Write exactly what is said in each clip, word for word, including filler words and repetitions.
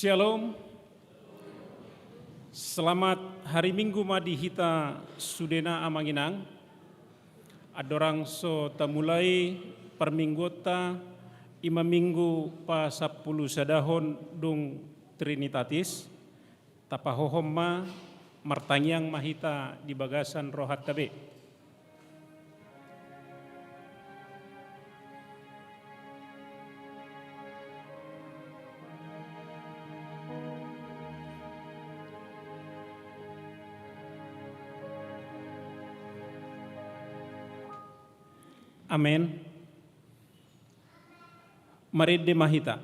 Shalom. Selamat hari Minggu ma di hita sudena amang inang. Andorang so tamulai parmingguonta, i ma Minggu pasampulusadahon dung Trinitatis, tapahohom ma, martangiang ma hita di bagasan rohanta be. Amen. Marende ma hita.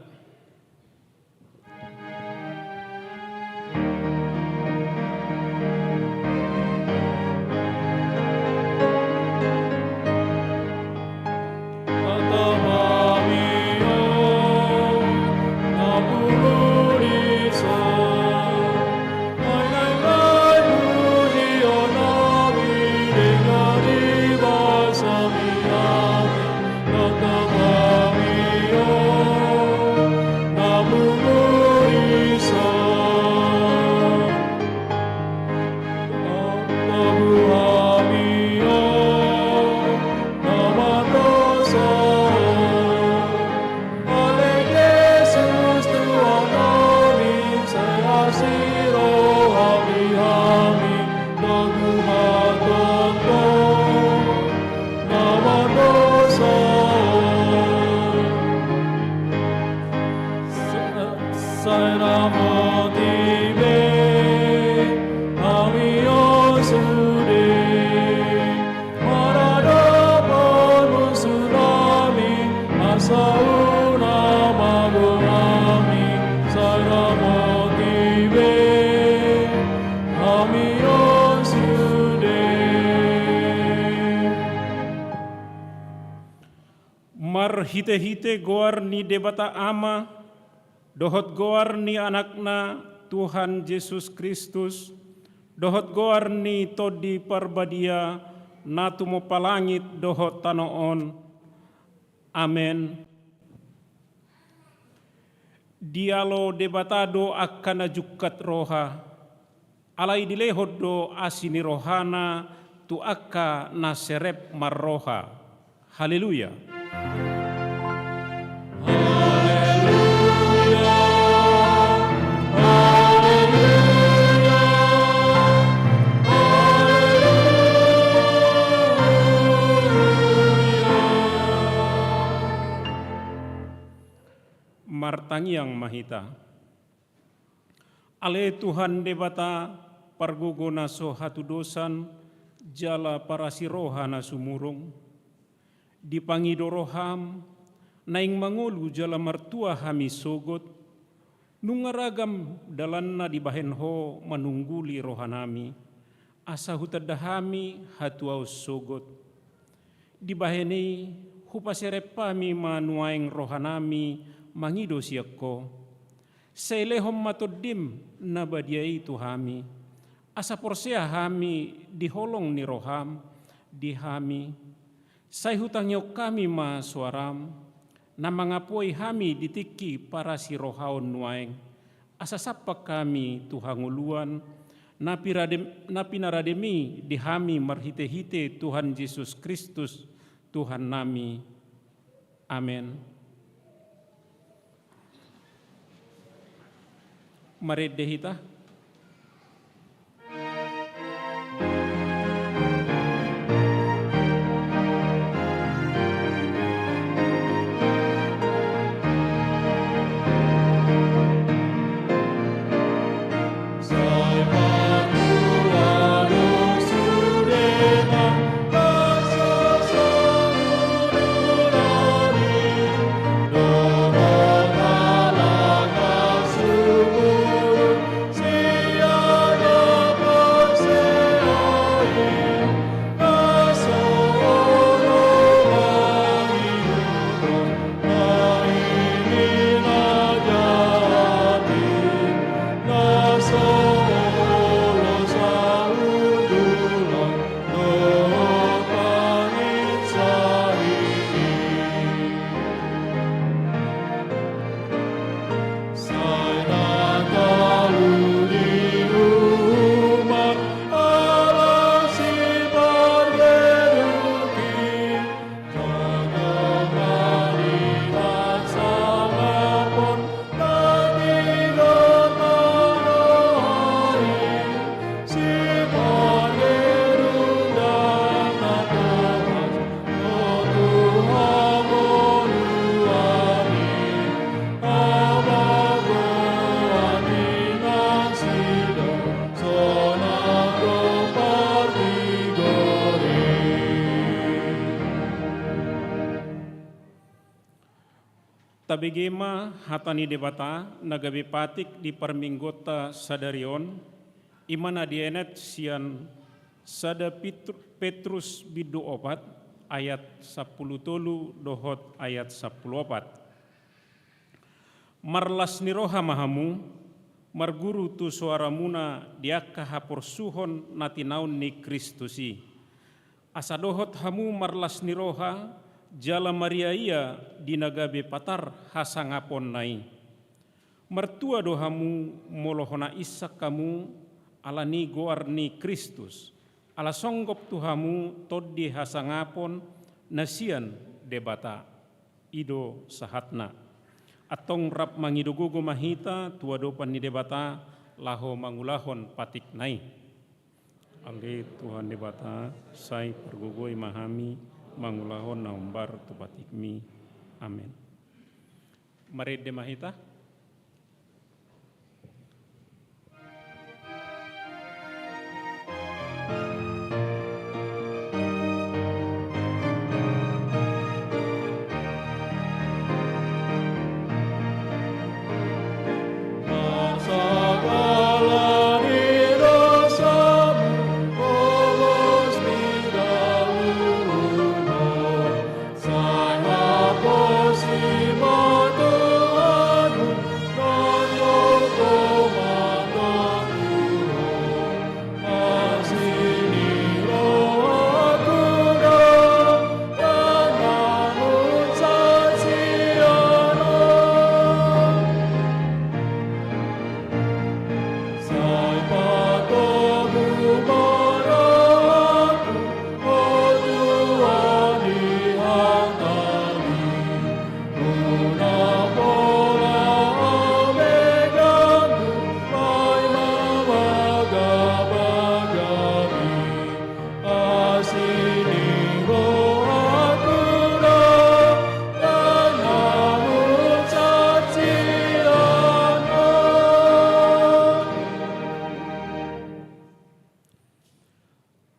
Marhitehite goar ni Debata Ama, dohot goar ni Anakna, Tuhan Jesus Kristus, dohot goar ni Tondi Parbadia, na tumompa langit dohot tano on. Amen. Dialo Debata do angka na jungkat roha, alai dilehon do asi ni rohana tu angka na serep marroha. Haleluya. Martangiang ma hita. Ale Tuhan Debata, pargogo na so hatudosan, jala parasi roha na sumurung, dipangido roham, naeng mangolu jala martua hami sogot, nunga ragam dalanna dibahen ho manungguli rohanami, asa hutanda hami hatuaon sogot. Dibahen i hupaserep hami ma nuaeng rohanami mangido sian ho. Sai lehon ma Tondim na badia i tu hami, asa porsea hami di holong ni roham di hami. Sai hutangihon hami ma soaram, na mangapoi hami di tingki parasi rohaon nuaeng, asa sampak hami tu hangoluan, na pirade-, na pinarademi di hami marhitehite Tuhan Jesus Kristus, Tuhannami. Amen. Marende hita. Tabege ma hata ni Debata na gabe patik di parmingguonta sadari on, i ma na dienet sian sada Petru-, Petrus bindu opat ayat sampulu tolu dohot ayat sampulu opat. Marlas ni roha ma hamu, marguru tu soaramuna di angka haporsuhon na tinaon ni Kristus i. Asa dohot hamu marlas ni roha, jala mariaia di na gabe patar hasangaponna i. Martua do hamu molo hona insak hamu ala ni goar ni Kristus, ala songgop tu hamu tondi hasangapon na sian Debata. I do sahatna. Antong rap mangido gogo ma hita tu adopan ni Debata laho mangulahon patikna i. Ale Tuhan Debata, sai pargogoi ma hami mangulahon na hombar tu patikmi. Amen. Marende ma hita.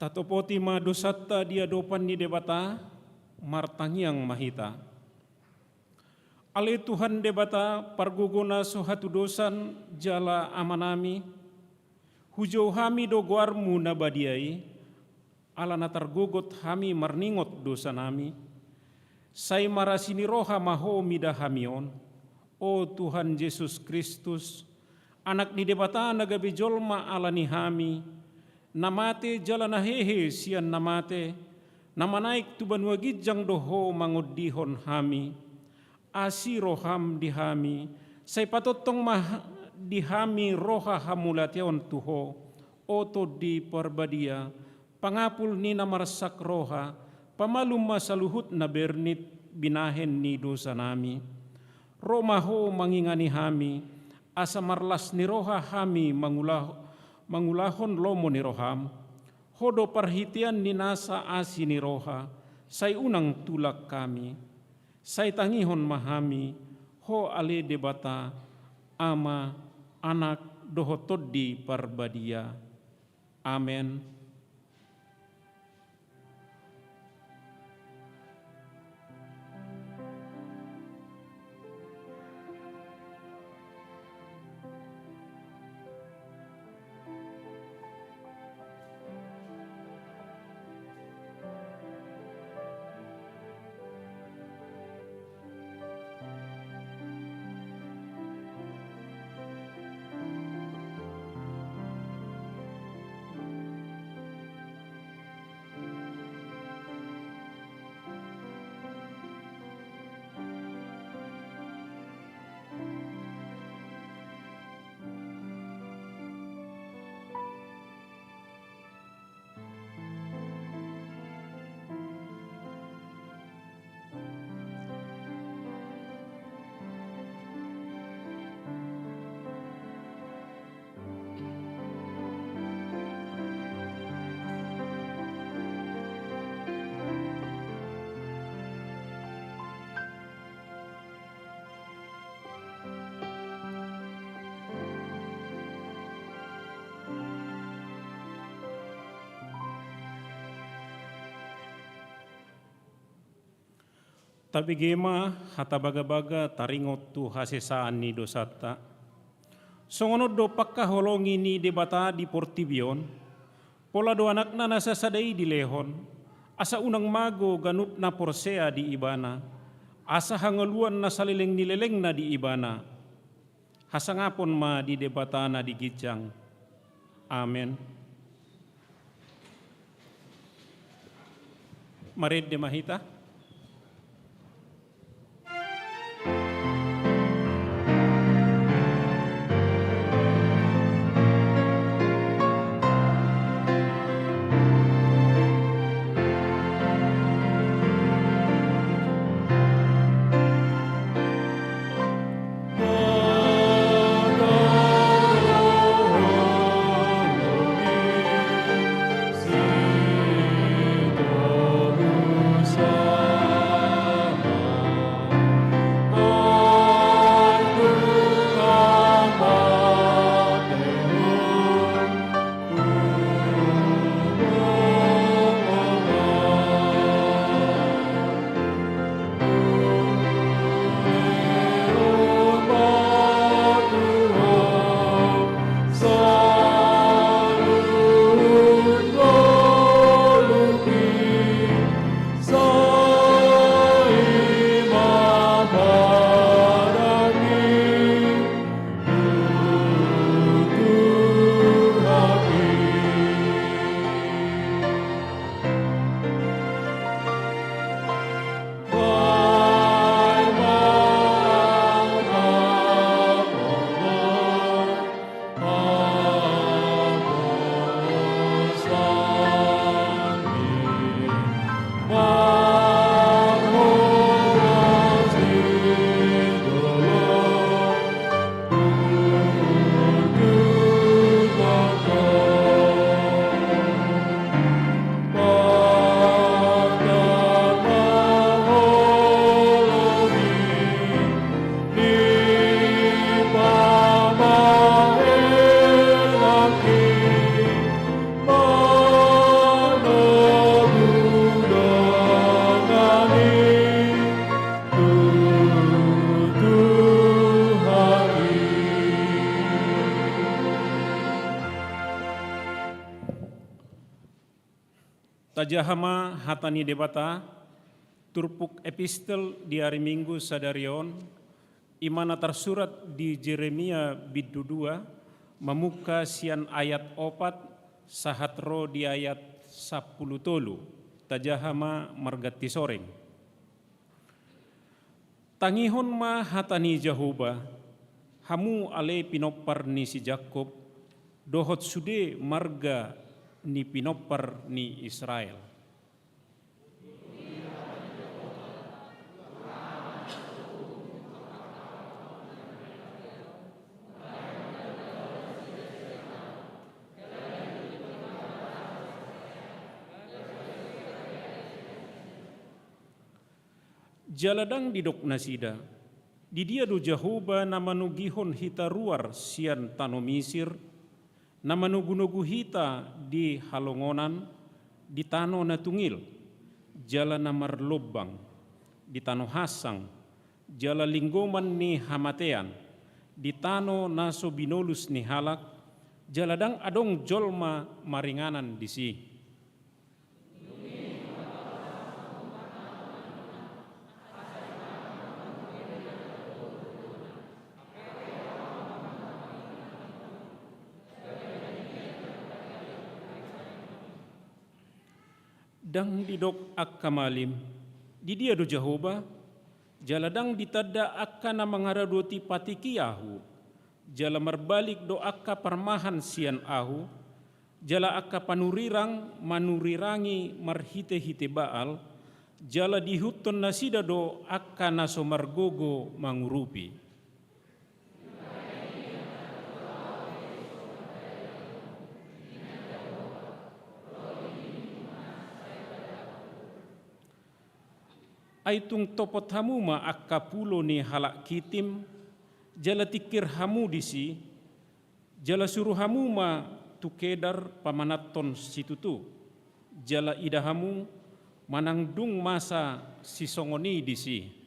Tatopoti ma dosanta di adopan ni Debata, martangiang ma hita. Ale Tuhan Debata, pargogo na so hatudosan jala Amanami, hujou hami do goarmu na badia i, ala na targogot hami marningot dosanami. Sai marasi ni roha ma Ho mida hami on, o Tuhan Jesus Kristus, Anak ni Debata na gabe jolma ala ni hami, na mate jala na hehe sian na mate, na manaek tu banua ginjang do Ho mangondihon hami. Asi roham di hami, sai patongtong ma ha-, di hami roha hamauliateon tu Ho, o Tondi Parbadia, pangapul ni na marsak roha, pamalum ma saluhut na bernit binahen ni dosanami. Ro ma Ho mangingani hami, asa marlas ni roha hami mangulah-, mangulahon lomo ni roham. Ho do parhitean ni nasa asi ni roha, sai unang tulak hami. Sai tangihon ma hami, Ho ale Debata, Ama, Anak, dohot Tondi Parbadia. Amen. Tabege ma hata bagabaga taringot tu hasesaan ni dosanta. Songon on do pangkaholongi ni Debata di portibi on, pola do Anakna na sasada i dilehon, asa unang mago ganup na porsea di Ibana, asa hangoluan na saleleng ni lelengna di Ibana. Hasangapon ma di Debata na di ginjang. Amen. Marende ma hita. Tajaha ma hata ni Debata, turpuk epistel di ari Minggu sadari on, i ma na tarsurat di Jeremia bindu dua, mamungka sian ayat opat sahat ro di ayat sampulu tolu. Tajaha ma marganti soreng. Tangihon ma hata ni Jahowa, hamu ale pinompar ni si Jakkob, dohot sude marga ni pinompar ni Israel. Jala ndang didok nasida, "Di dia do Jahowa na manogihon hita ruar sian tano Misir, na manogunogu hita di halongonan, di tano na tungil, jala na marlombang, di tano hansang, jala linggoman ni hamatean, di tano na so binolus ni halak, jala ndang adong jolma maringanan disi?" Ndang didok angka malim, "Di dia do Jahowa?" Jala ndang ditanda angka na mangaradoti patik i ahu, jala marbalik do angka parmahan sian ahu, jala angka panurirang manurirangi marhitehite Baal, jala diihuthon nasida do angka na so margogo mangurupi. Ai tung topot hamu ma angka pulo ni halak Kitim, jala tingkir hamu disi, jala suru hamu ma tu Kedar pamananhon situtu, jala ida hamu, Manang dung masa sisongon i disi.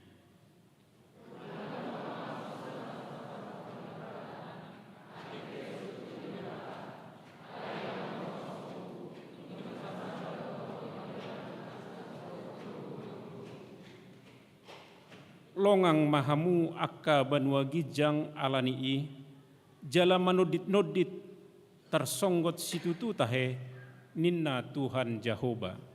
Longang ma hamu angka banua ginjang ala ni i, jala manonditnondit tarsonggot situtu tahe, ninna Tuhan Jahowa.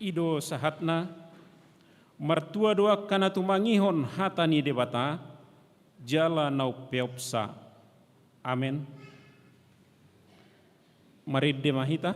I do sahatna. Martua do angka na tumangihon hata ni Debata, jala na umpeopsa. Amen. Marende ma hita.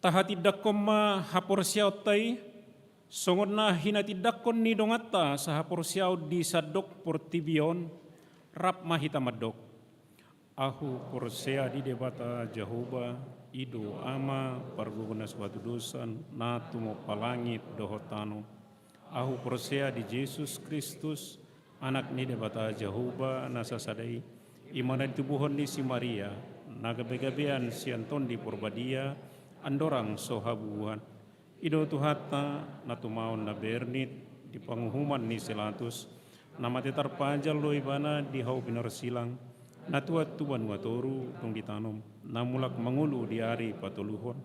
Tahatindangkon ma haporseaonta i, songon na hinatindangkon ni donganta sahaporseaon di sandok portibi on, rap ma hita mandok. Ahu porsea di Debata Jahowa, i do Ama, pargogo na so hatudosan, na tumompa langit dohot tano. Ahu porsea di Jesus Kristus, Anak ni Debata Jahowa na sasada i, i ma na ditubuhon ni si Maria, na gabegabean sian Tondi Porbadia, andorang so habubuhan. I do Tuhanta, na tumaon na bernit di panguhuman ni si Latus, na mate tarpajal do ibana di hau pinarsilang, na tuat tu banua toru dung ditanom, na mulak mangolu di ari patoluhon,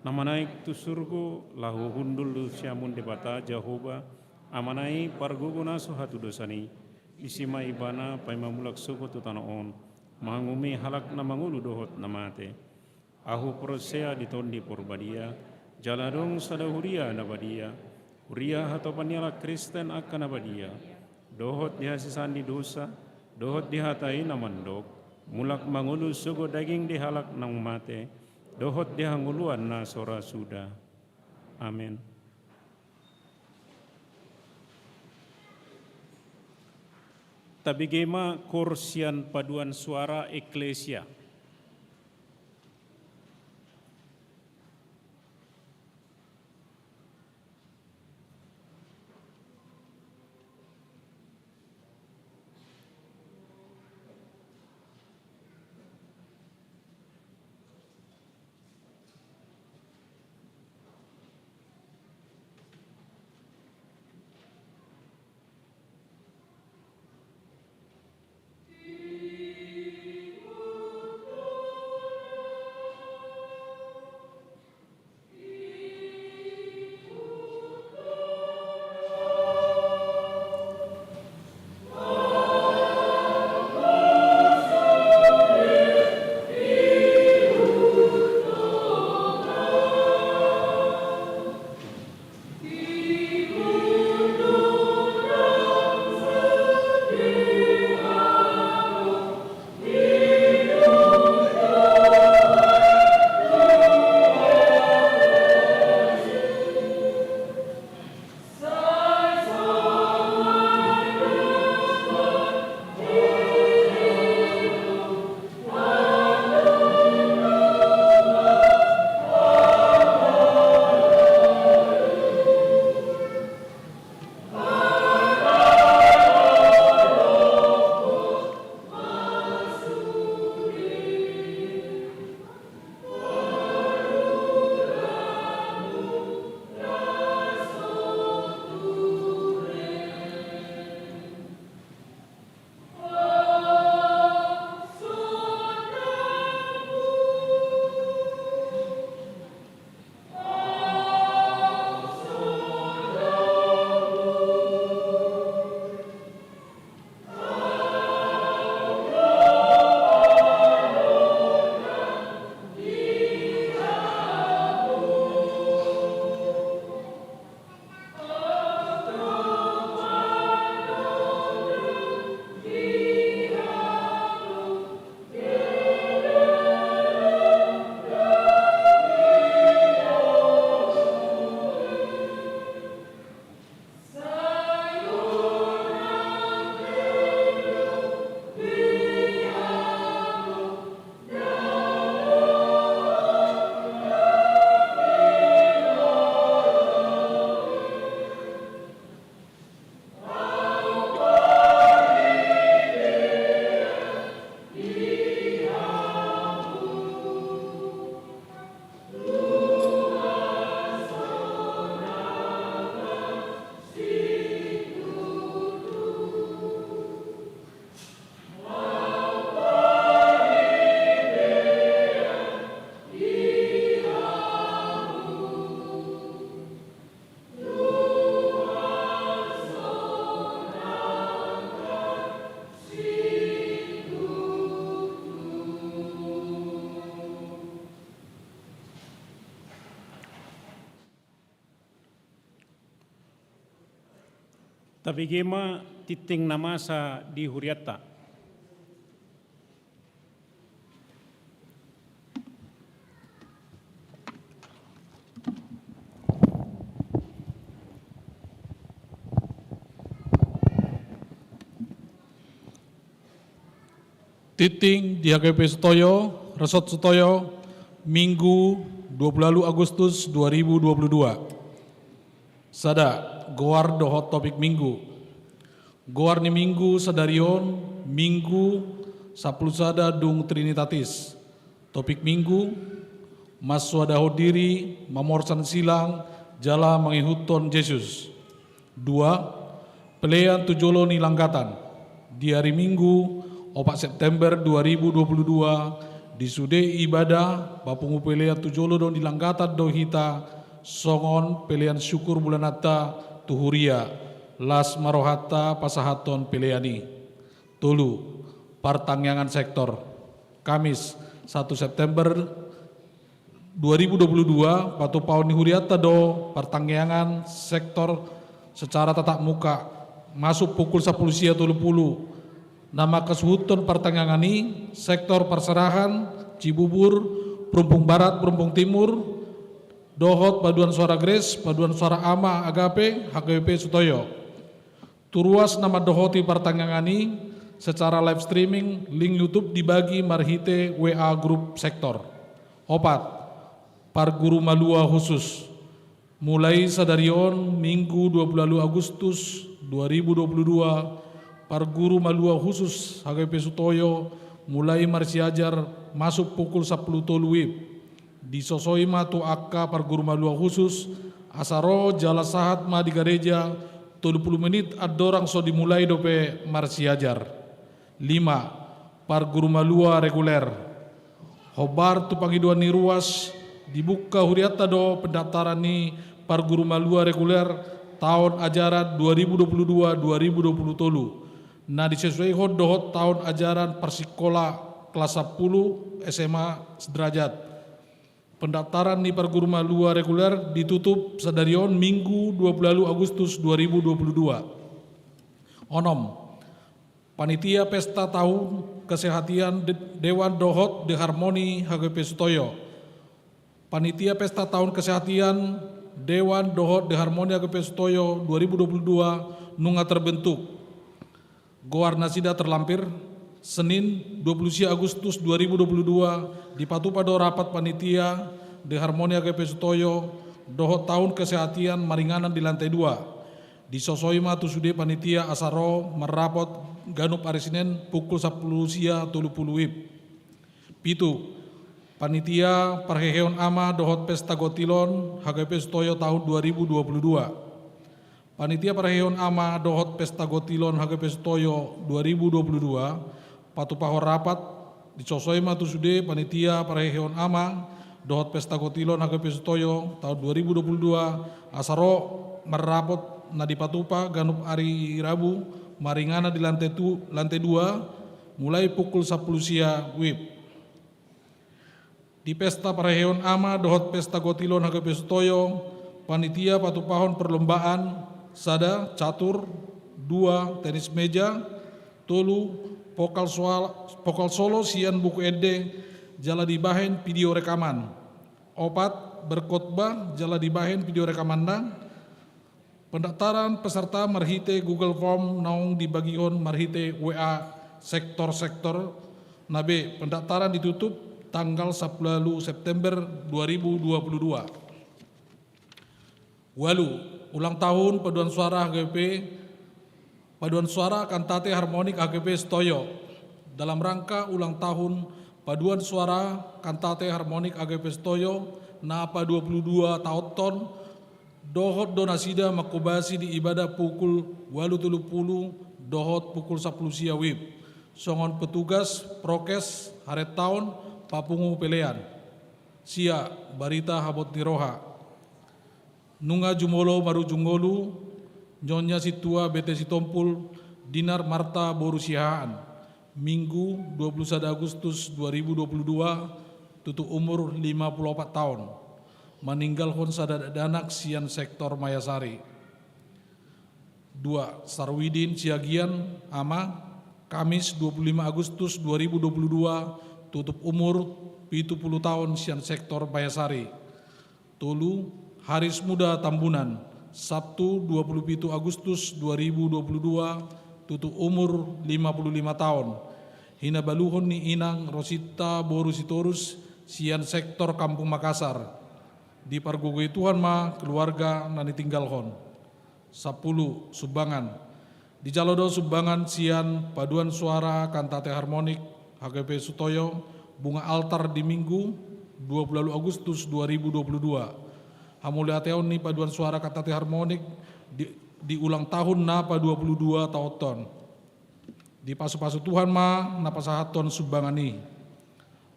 na manaek tu surgo, laho hundul tu siamun Debata Jahowa, Amana i, pargogo na so hatudosan i. Disi ma ibana paima mulak sogot tu tano on, manguhumi halak na mangolu dohot na mate. Ahu porsea di Tondi Porbadia, jala adong sada huria na badia, huria hatopan ni halak Kristen angka na badia, dohot di hasesaan ni dosa, dohot di hata i na mandok, mulak mangolu sogot daging di halak naung mate, dohot di hangoluan na so ra suda. Amen. Tabege ma koor sian paduan suara Eklesia. Tabege ma tingting na masa di hurianta. Tingting di H K B P Sutoyo, Resort Sutoyo, Minggu dua puluh walu Agustus dua ribu dua puluh dua. Sada, goar dohot topik Minggu. Goar ni Minggu sadari on, Minggu sampulu sada dung Trinitatis. Topik Minggu, mansoadahon diri, mamorsan silang, jala mangihuthon Jesus. Dua, pelean tu jolo ni langgatan. Di ari Minggu, opat September dua ribu dua puluh dua, di sude ibadah, papungu pelean tu jolo do ni langgatan do hita, songon pelean syukur bulananta tu huria, las ma rohanta pasahathon pelean i. Tolu, partangiangan sektor. Kamis, satu September dua ribu dua puluh dua, patupaon ni hurianta do partangiangan sektor secara tatap muka, masuk pukul sampulu sia tolu pulu. Na mangkasuhuthon partangiangan i, sektor parserahan, Cibubur, Perumpung Barat, Perumpung Timur, dohot paduan suara Grace, paduan suara Ama Agape, H K B P Sutoyo. Tu ruas na mandohoti partangiangan i secara live streaming, link YouTube dibagi marhite W A grup sektor. Opat, parguru malua khusus. Mulai sadari on, Minggu dua puluh walu Agustus dua ribu dua puluh dua, parguru malua khusus H K B P Sutoyo, mulai marsiajar masuk pukul sampulu tolu WIB. Disosoi ma tu angka parguru malua khusus, asa ro jala sahat ma di gareja, tolu pulu menit andorang so dimulai dope marsiajar. Lima, parguru malua reguler. Hombar tu pangidoan ni ruas, dibuka hurianta do pendaftaran ni parguru malua reguler taon ajaran dua ribu dua puluh dua dua ribu dua puluh tolu. Na disesuaihon dohot taon ajaran parsikola kelas sampulu S M A sederajat. Pendaftaran ni parguru malua reguler ditutup sadari on Minggu dua puluh walu Agustus dua ribu dua puluh dua. Onom, panitia pesta tahun kesehatan de-, Dewan dohot De Harmoni H K B P Sutoyo. Panitia pesta tahun kesehatan Dewan dohot De Harmoni H K B P Sutoyo dua ribu dua puluh dua nunga terbentuk. Goar nasida terlampir, Senin, dua puluh sia Agustus dua ribu dua puluh dua, dipatupa do rapat panitia De Harmoni H K B P Sutoyo, dohot tahun kesehatan maringanan di lantai dua. Disosoi ma tu sude panitia asa ro marrapot ganup ari Senin pukul sampulu sia tolu pulu WIB. Pitu, panitia parheheon ama dohot pesta gotilon H K B P Sutoyo tahun dua ribu dua puluh dua. Panitia parheheon ama dohot pesta gotilon H K B P Sutoyo dua ribu dua puluh dua, patupahon rapat, disosoi ma tu sude panitia parheheon ama dohot pesta gotilon H K B P Sutoyo tahun dua ribu dua puluh dua, asa ro marrapot na dipatupa ganup ari Rabu maringanan di lantai tu-, lantai dua, mulai pukul sampulu sia WIB. Di pesta parheheon ama dohot pesta gotilon H K B P Sutoyo, panitia patupahon perlombaan, sada, catur, dua, tenis meja, tolu, pokal soal-, pokal solo sian buku ende, jala dibahen video rekaman. Opat, berkhotbah, jala dibahen video rekamanna. Pendaftaran peserta marhite Google Form naung dibagihon marhite W A sektor-sektor. Na be, pendaftaran ditutup tanggal sampulu walu September dua ribu dua puluh dua. Walu, ulang tahun paduan suara H K B P, paduan suara Kantate Harmonik H K B P Sutoyo. Dalam rangka ulang tahun paduan suara Kantate Harmonik H K B P Sutoyo na padua pulu dua taonhon, dohot do nasida manghobasi di ibadah pukul walu tolu pulu dohot pukul sampulu sia WIB. Songon petugas prokes harentaon papungu pelean. Sia, barita habot ni roha. Nunga jumolo marujung ngolu, Nyonya Sintua B T Sitompul, Dinar Marta boru Siahaan, Minggu, dua puluh sada Agustus dua ribu dua puluh dua, tutu umur lima pulu opat taon. Maninggalhon sada dakdanak sian sektor Mayasari. Dua, Sarwidin Siagian, Ama, Kamis dua puluh lima Agustus dua ribu dua puluh dua, tutup umur pitu puluh taon, sian sektor Bayasari. Tolu, Haris Muda Tambunan, Sabtu dua puluh pitu Agustus dua ribu dua puluh dua, tutup umur lima puluh lima taon. Hinabaluhon ni inang Rosita boru Sitorus, sian sektor Kampung Makassar. Dipargogoi Tuhan ma keluarga na nitinggalhon. Sampulu, sumbangan. Dijalo do sumbangan sian Paduan Suara Kantate Harmonik H K P Sutoyo, bunga altar di Minggu dua puluh walu Agustus dua ribu dua puluh dua. Hamauliateon ni Paduan Suara Kantate Harmonik di, di ulang tahun na padua puluh dua taonhon. Dipasupasu Tuhan ma na pasahathon sumbangan i.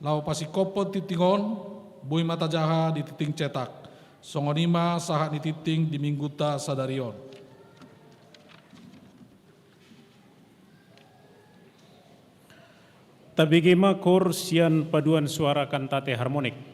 Laho pasingkophon tingting on, boi ma tajaha di tingting cetak. Songon i ma sahat ni tingting di Minggunta sadari on. Tabege ma koor sian Paduan Suara Kantate Harmonik.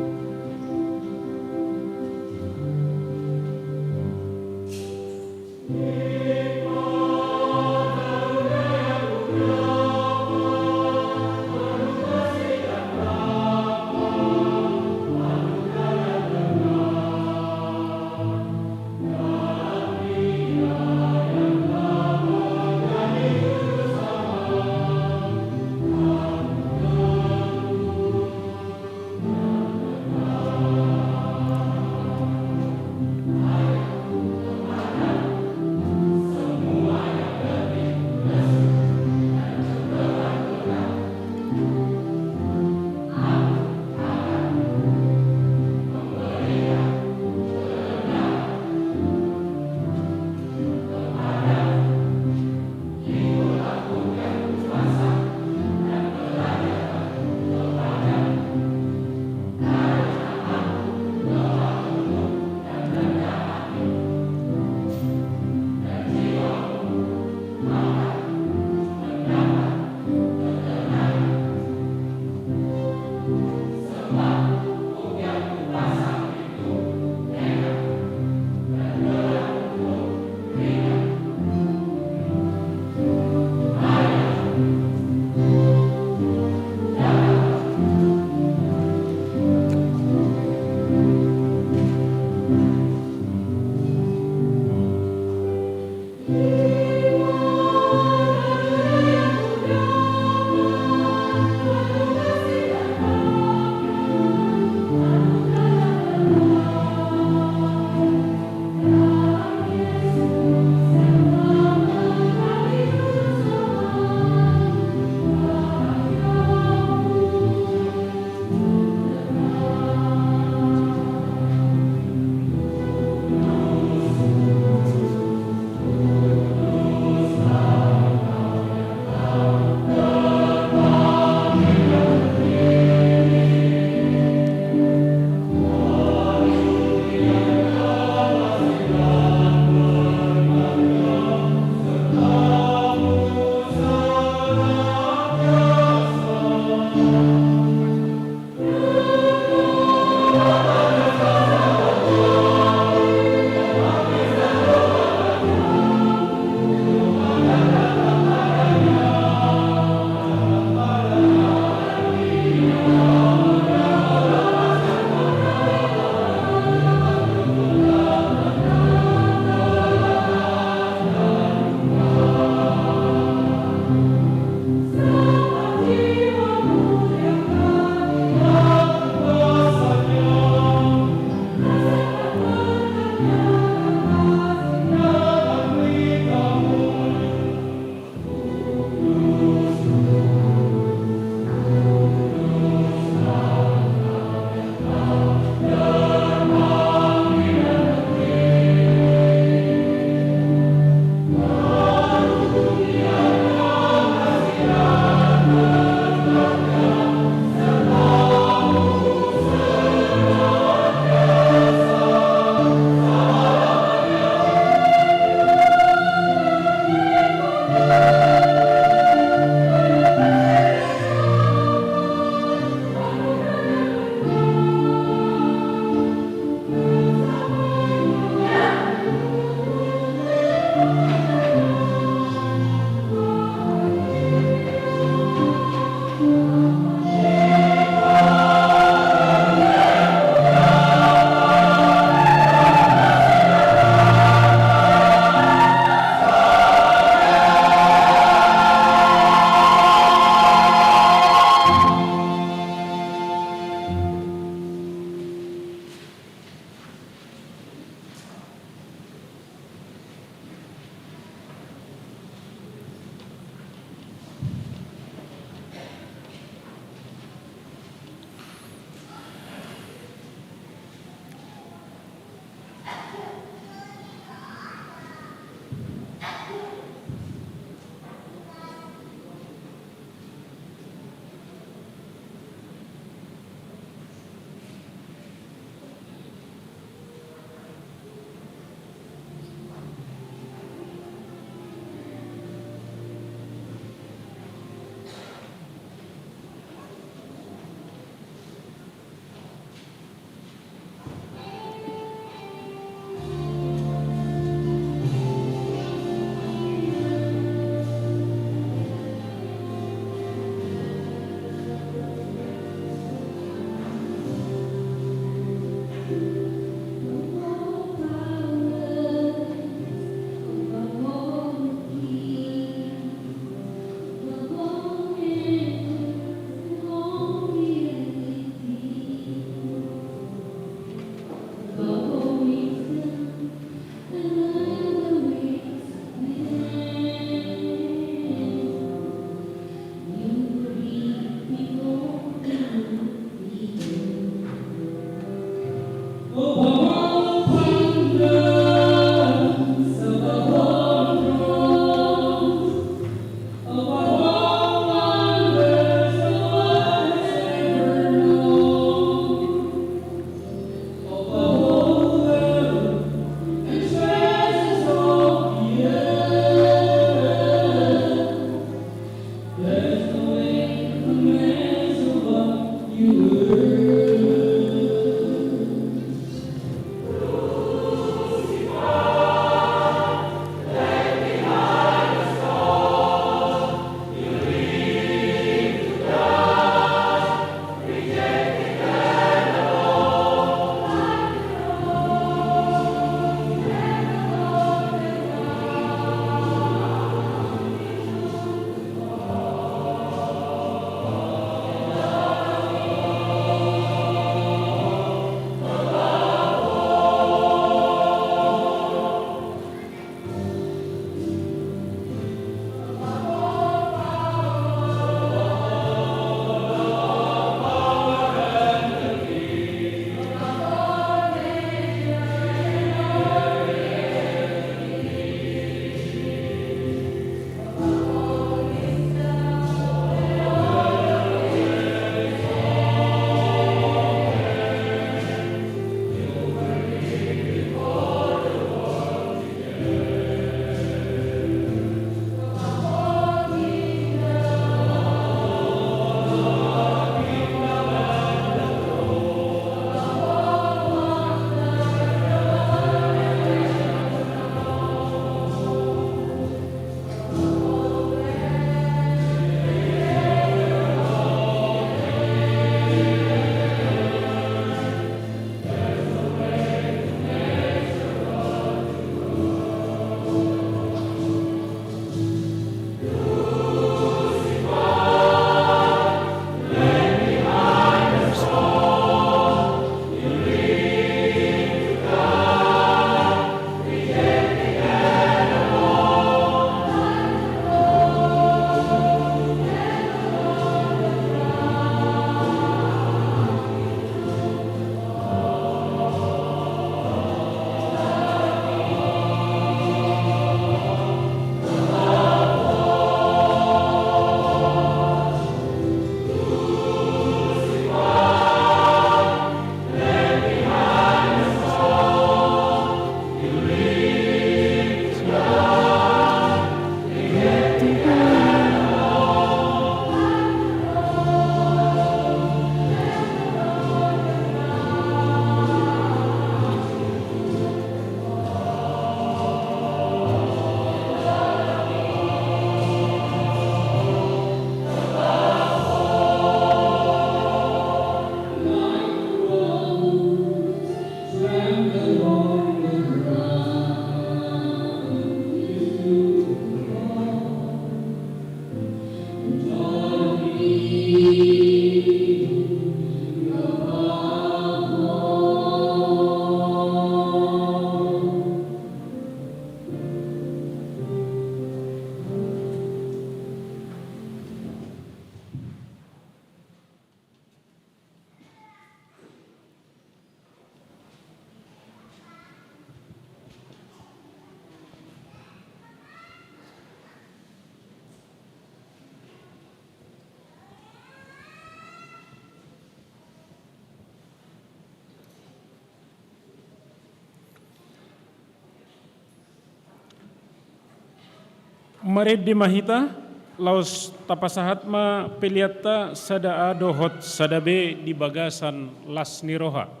Marende ma hita, laos tapasahat ma peleanta sada A dohot sada B di bagasan las ni roha.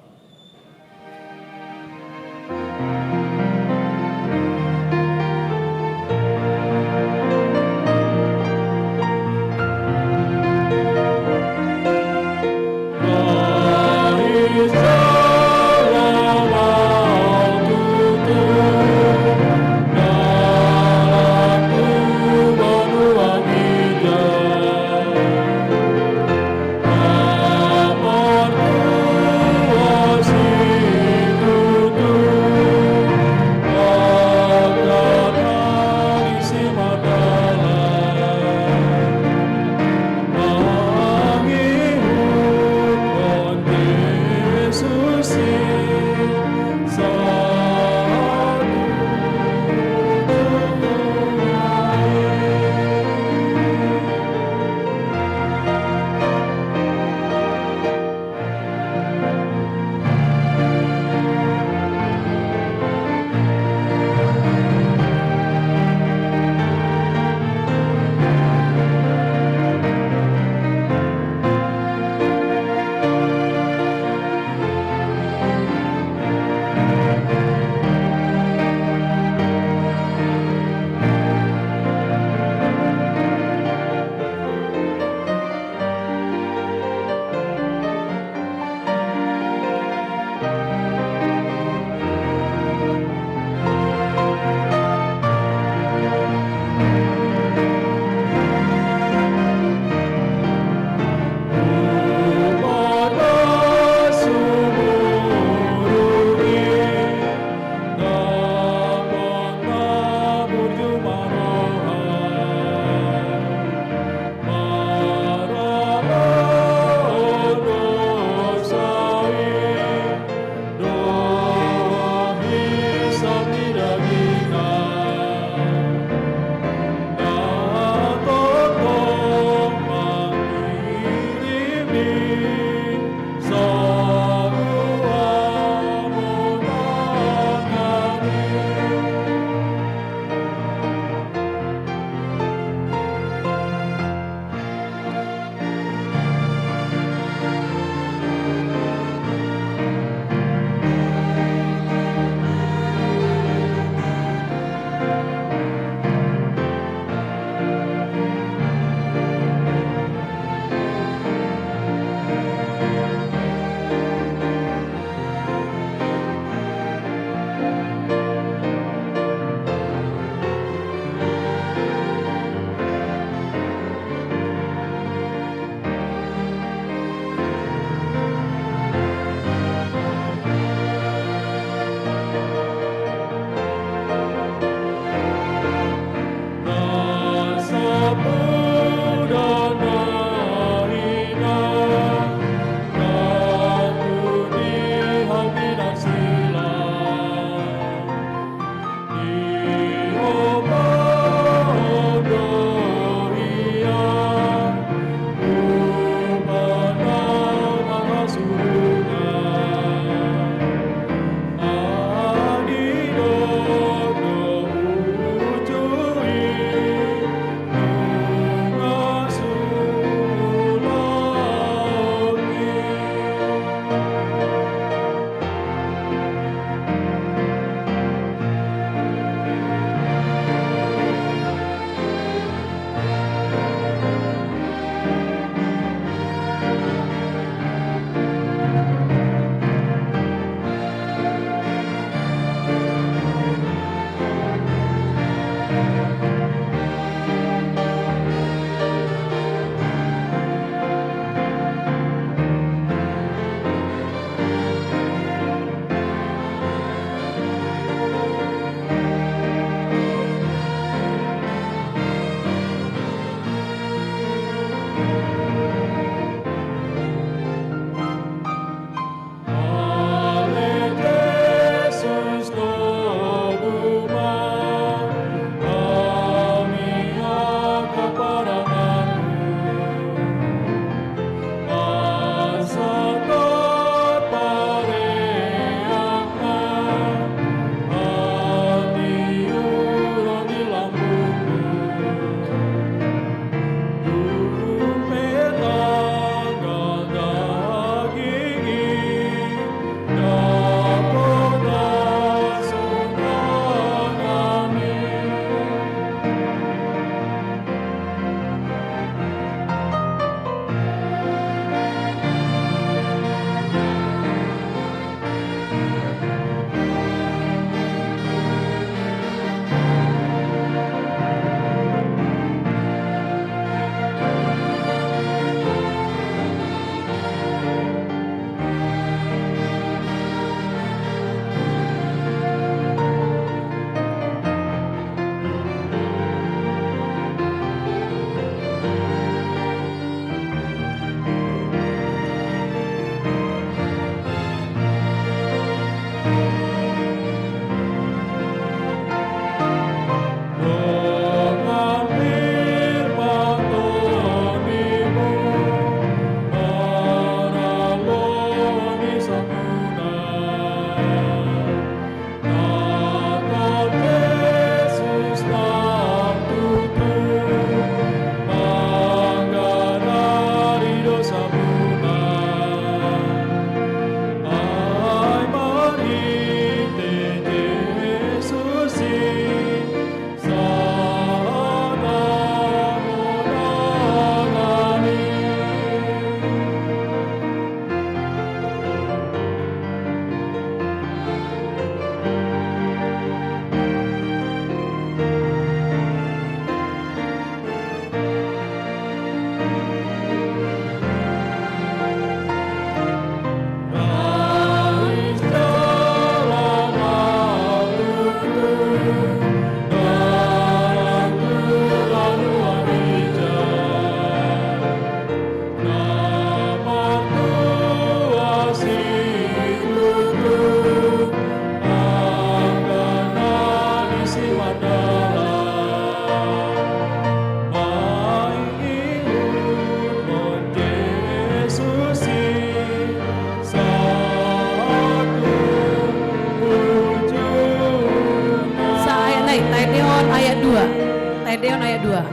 Dua.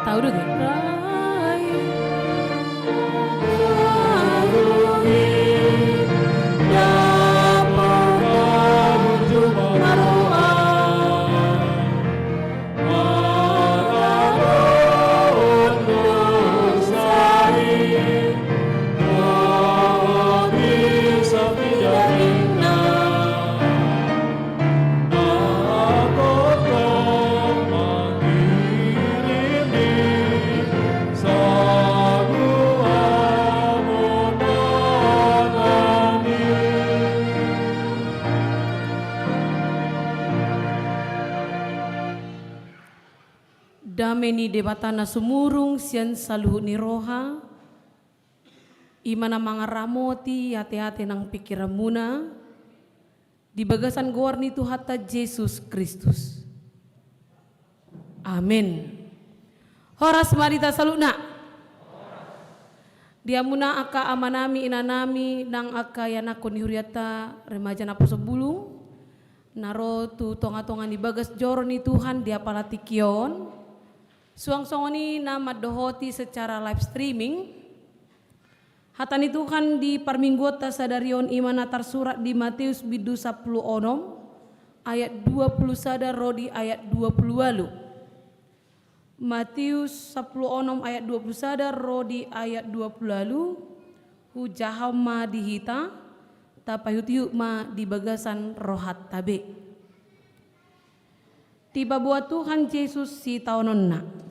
Tau dua, ge? Dame ni Debata na sumurung sian saluhut ni roha, i ma na mangaramoti ateate nang pingkiranmuna, di bagasan goar ni Tuhanta Jesus Kristus. Amen. Horas ma di hita saluhutna. Di hamuna angka amanami, inanami, nang angka ianakhon ni hurianta Remaja Naposobulung, na ro tu tongatonga ni bagas joro ni Tuhan di apala tingki on, suang songon i na mandohoti secara live streaming. Hata ni Tuhan di parmingguonta sadari on i ma na tarsurat di Mateus bindu sampulu onom, ayat dua pulu sada ro di ayat dua pulu ualu. Mateus sampulu onom ayat dua pulu sada ro di ayat dua pulu ualu, hujahahon ma di hita, tapaihutihut ma di bagasan rohanta be. Dipaboa Tuhan Jesus sitaononna.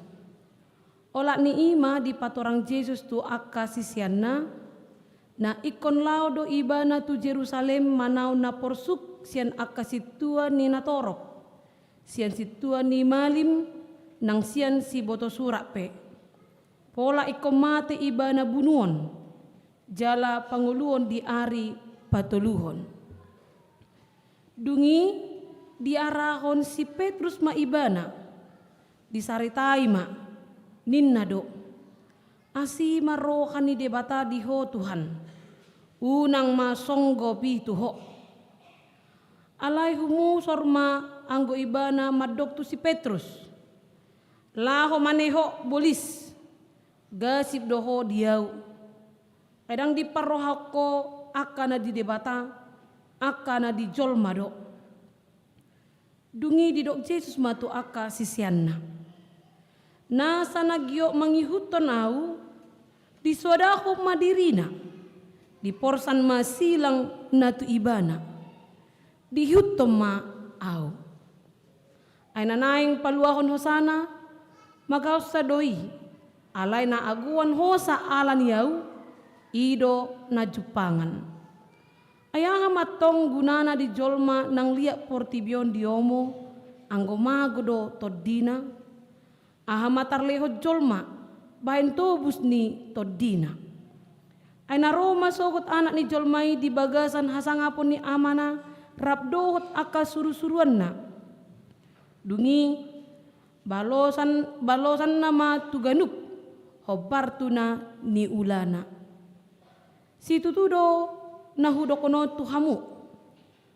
Olat ni i ma dipatorang Jesus tu angka siseanna, na ingkon laho do ibana tu Jerusalem manaon na porsuk sian angka sintua ni natorop, sian sintua ni malim, nang sian siboto surat pe. Pola ingkon mate ibana bunuon, jala pangoluon di ari patoluhon. Dung i diarahon si Petrus ma ibana, disaritai ma, ninna do: Asi ma roha ni Debata di ho Tuhan, unang ma songgop i tu ho. Alai humusor ma anggo ibana mandok tu si Petrus: Laho ma ne ho bolis, gasip do ho di ahu. Ai ndang diparrohahon ho angka na di Debata, angka na di jolma do. Dung i didok Jesus ma tu angka siseanna: Nasa na giot mangihuthon ahu, disoadahon ma dirina, diporsan ma silang na tu ibana, diihuthon ma ahu. Ai na naeng paluahon hosana, mangkaonsa do i, alai na agoan hosa ala ni ahu, i do na jumpangan. Ai aha ma antong gunana di jolma nang liat portibi on diomo, anggo mago do tondina? Aha ma tarlehon jolma bahen tobus ni tondina? Ai na ro ma sogot Anak ni jolma i di bagasan hasangapon ni Amana rap dohot angka surusuruanna. Dung i balosan, balosanna ma tu ganup hombar tu na niulana. Situtu do na hudokhon on tu hamu: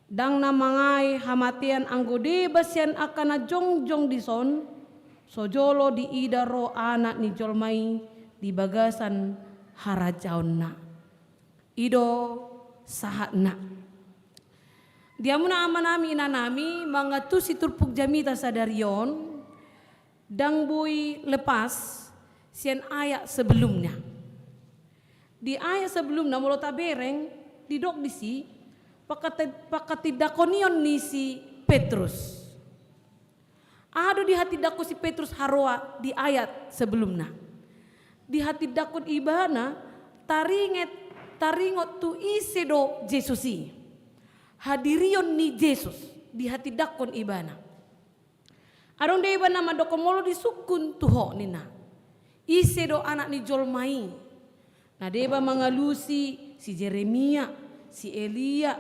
Ndang na mangae hamatean anggo deba sian angka na jongjong dison, so jolo diida ro Anak ni jolma i di bagasan harajaonna. I do sahatna. Di hamuna amanami, inanami, mangantusi turpuk jamita sadari on, ndang boi lepas sian ayat sebelumna. Di ayat sebelumna, molo tabereng, didok disi, pakatet-, pakatindangkonion ni si Petrus. Aha do dihatindangkon si Petrus haroa di ayat sebelumna? Dihatindangkon ibana taringet, taringot tu ise do Jesus i. Hadirion ni Jesus dihatindangkon ibana. Adong deba na mandokhon molo disungkun tu ho ninna, ise do Anak ni jolma i? Na deba mangalusi si Jeremia, si Elia,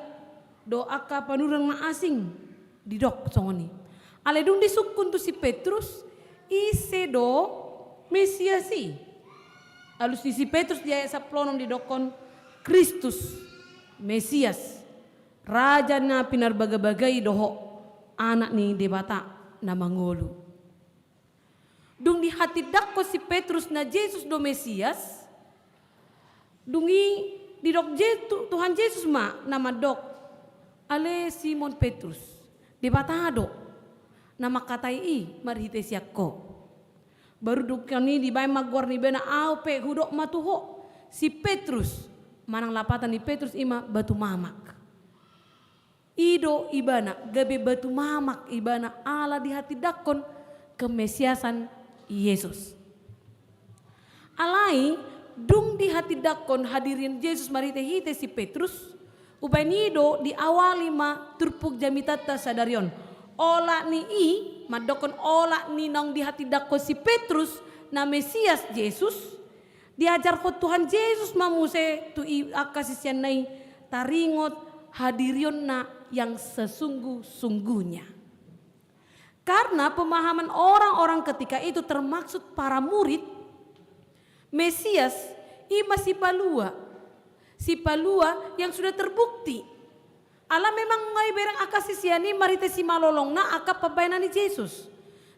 do angka panurirang na asing didok songon i. Alai dung disungkun tu si Petrus, ise do Mesias i? Alus ni si Petrus di ayat sampulu onom didokhon, Kristus, Mesias, Raja na pinarbagabaga i dohot Anak ni Debata na mangolu. dihatindangkon si Petrus na Jesus do Mesias, dung i didok Je-, Tu-, Tuhan Jesus ma na mandok, "Ale Simon Petrus, Debata do na mangkatai i marhite sian ho." Baru dung i dibaen ma goar ni ibana, "Ahu pe hudok ma tu ho, si Petrus," manang lapatan ni Petrus i ma batu mamak. I do ibana, gabe batu mamak ibana ala dihatindangkon kemesiasan Jesus. Alai, dung dihatindangkon hadirion Jesus marhite-hite si Petrus, umbaen i do diawali ma turpuk jamitanta sadari on. Olat ni i, mandokkon olat ni naung dihatindangkon si Petrus, na Mesias Jesus, diajarkon Tuhan Jesus ma muse tu i angka siseanna i taringot hadirionna yang sesungguh-sungguhnya. Karena pemahaman orang-orang ketika itu, termaksud para murid, Mesias i ma sipalua, sipalua yang sudah terbukti. Ala memang nga ibereng angka sisean i marhite simalolongna angka pambahenan ni Jesus.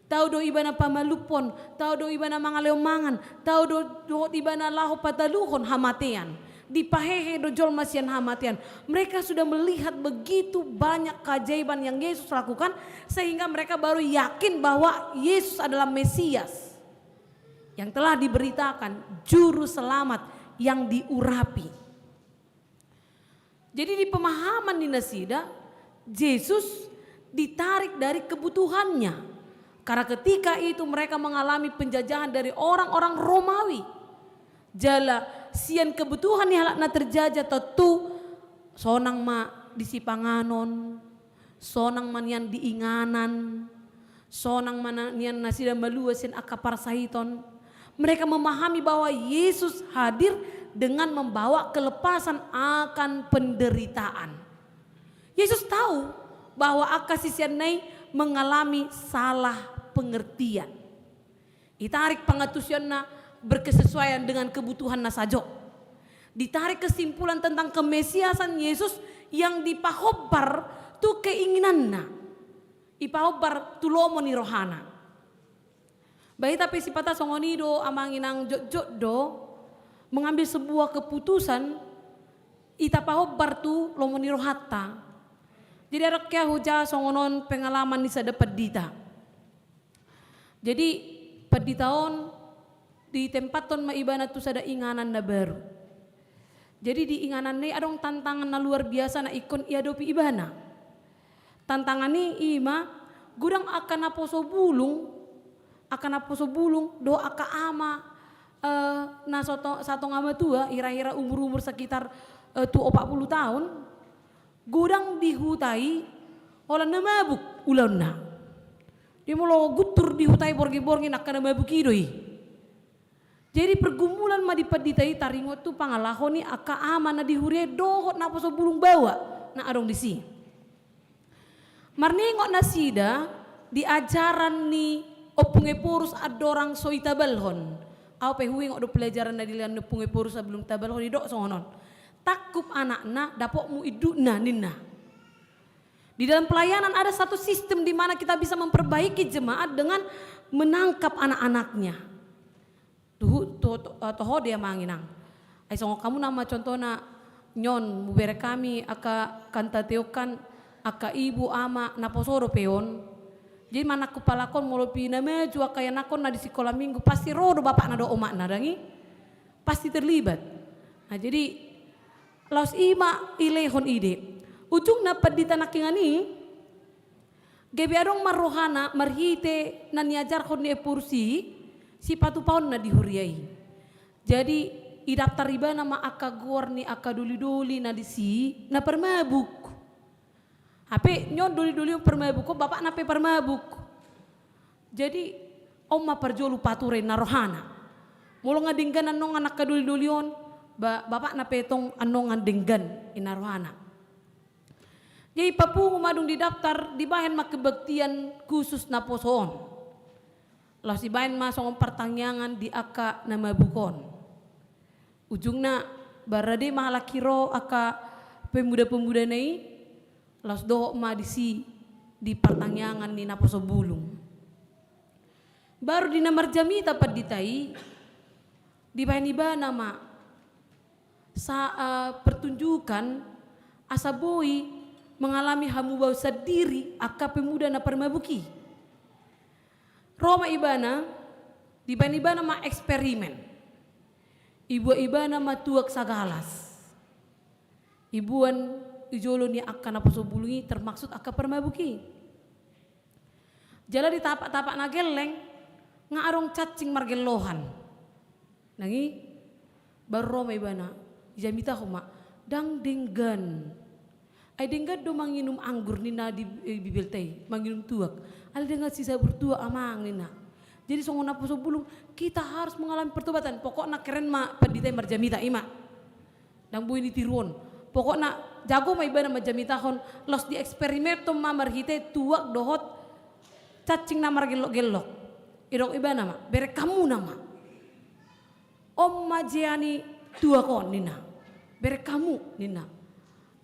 Tau do ibana pamalumhon, tau do ibana mangalehon mangan, tau do dohot ibana laho pataluhon hamatean. Dipahehe do jolma sian hamatean. Mereka sudah melihat begitu banyak keajaiban yang Yesus lakukan, sehingga mereka baru yakin bahwa Yesus adalah Mesias yang telah diberitakan, juru selamat yang diurapi. Jadi, di pemahaman ni nasida, Jesus ditarik dari kebutuhannya. Karena ketika itu mereka mengalami penjajahan dari orang-orang Romawi. Jala sian kebutuhan ni halak na terjajah, tontu sonang ma di sipanganon, sonang ma nian di inganan, sonang ma na-, nian nasida malua sian angka parsahiton. Mereka memahami bahwa Yesus hadir dengan membawa kelepasan akan penderitaan. Yesus tahu bahwa angka siseanna i mengalami salah pengertian. Ditarik pangantusionna berkesesuaian dengan kebutuhan na sajo. Ditarik kesimpulan tentang kemesiasan Yesus yang dipahombar tu keinginanna. Dipahombar tu lomo ni rohana. Ba hita pe sipata songon i do, amang inang, jotjot do mengambil sebuah keputusan, hita pahombar tu lomo ni rohanta. Jadi, adong hea hujaha songon on pengalaman ni sada pandita. Jadi, pandita on ditempathon ma ibana tu sada inganan na baru. Jadi, di ingananna i adong tantangan na luar biasa na ingkon diadopi ibana. Tantangan i, i ma, godang angka naposo bulung, angka naposo bulung dohot angka ama, eh, na sato-, satonga matua, hira-hira umur-umur sekitar, eh, tu opat puluh tahun, godang di huta i holan na mabuk ulaonna. Jadi, molo guntur di huta i borngin-borngin, angka na mabuk i do i. Jadi, pergumulan ma di pandita i taringot tu pangalaho ni angka ama na di huria i dohot naposo bulung baoa na adong disi. Marningot nasida di ajaran ni Ompung Ephorus andorang so ditabalhon. Ahu pe huingot do pelajaran na dilehon ni Ompung Ephorus sebelum ditabalhon, didok songon on: "Tangkup anakna, dapotmu indukna," ninna. Di dalam pelayanan ada satu sistem di mana kita bisa memperbaiki jemaat dengan menangkap anak-anaknya. Tuhu, to-, to-, eh, toho do i, amang inang. Ai songon hamu nama contohna, nion, mubereng hami angka kantate on kan, angka ibu, ama, naposo dope on. Jadi, manangkup halak on, molo pe na maju angka ianakhonna di sikola minggu, pasti ro do bapakna dohot omakna, ndang i? Pasti terlibat. Nah, jadi, laos i ma dilehon ide. Ujungna pandita nangkiningan i, gabe adong ma rohana marhite na niajarhon ni Ephorus i, sipatupaonna di huria i. Jadi, didaptar ibana ma angka goar ni angka doli-doli na disi na parmabuk. Hape nion doli-doli on parmabuk on, bapakna pe parmabuk. Jadi, on ma parjolo pature, inna rohana. Molo nga denggan annon angka doli-doli on, ba-, bapakna pe tong annon denggan, inna rohana. Jadi, papungu ma dung didaptar, dibahen ma kebaktian khusus naposo on. Laos dibahen ma songon partangiangan di angka na mabuk on. Ujungna, ba rade ma halak i ro, angka pemuda-pemudana i, laos dohot ma disi di partangiangan ni naposo bulung. Baru di na marjamita pandita i, dibaen ibana ma sa, eh, pertunjukan asa boi mengalami hamubaon sandiri angka pemuda na parmabuk i. Ro ma ibana, dibaen ibana ma eksperimen. Ibuat ibana ma tuak sagalas. Iboan i jolo ni angka naposobulung i, termaksud angka parmabuk i. Jala di tapak-tapak na gelleng nga adong cancing margellohan. Nang i, baru ro ma ibana, dijamitahon ma, ndang denggan. Ai denggan do manginum anggur ninna di, eh, Bibelta i, manginum tuak. Alai denggan sisabur tuak amang ninna. Jadi songon naposobulung, kita harus mengalami pertobatan. Pokokna keren ma pandita i marjamita i ma. Ndang boi ditiruon. Pokokna jago ma ibana manjamitahon, laos dieksperimenhon ma marhite tuak dohot cancing na margellok-gellok. Didok ibana ma, bereng hamu nama. On ma jea ni tuak on ninna. Bereng hamu ninna.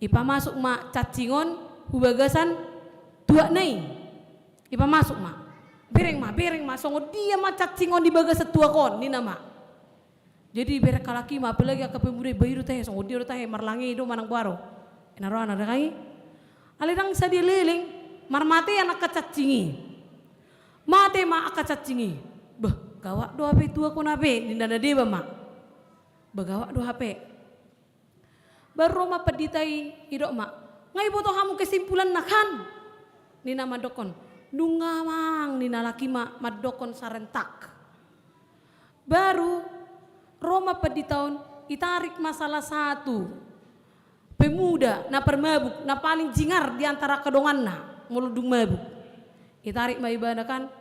Ipamasuk ma cancing on hu bagasan tuakna i. Ipamasuk ma. Bereng ma, bereng ma, songon dia ma cancing on di bagasan tuak on ninna ma. Jadi bereng halak i ma, apalagi angka pemuda i, bah i do tahe, songon dia do tahe, marlange i do manang boha do. Ina rohana da kai. Alai ndang sadia leleng, marmatean angka cancing i. Mate ma angka cancing i. Bah, gawat do hape tuak on hape, ninna na deba ma. Bah, gawat do hape. Baru ro ma pandita i, didok ma, nga iboto hamu kesimpulanna kan? Ninna mandokkon, nunga amang, ninna halak i ma mandokkon sarentak. Baru ro ma pandita on, ditarik ma salah satu pemuda na parmabuk, na paling jingar di antara angka donganna molo dung mabuk. Ditarik ma ibana kan,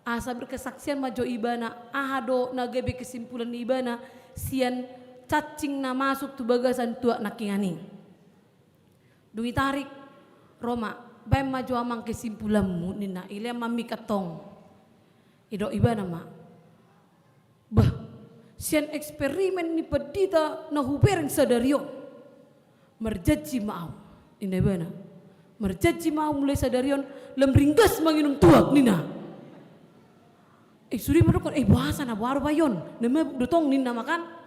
asa berkesaksian ma jo ibana, aha do na gabe kesimpulan ni ibana sian cancing na masuk tu bagasan tuak nangkiningan i. Dung ditarik, ro ma, baen ma jo amang kesimpulanmu ninna, ilean ma mik antong. Didok ibana ma, bah, sian eksperimen ni pandita na hubereng sadari on, marjanji ma au, ninna ibana. Marjanji ma au mulai sadari on, lam ringgas manginum tuak ninna. Eh, sude mandokkon, eh, boasa na boha do bah i on, na mabuk do tong ninna ma kan.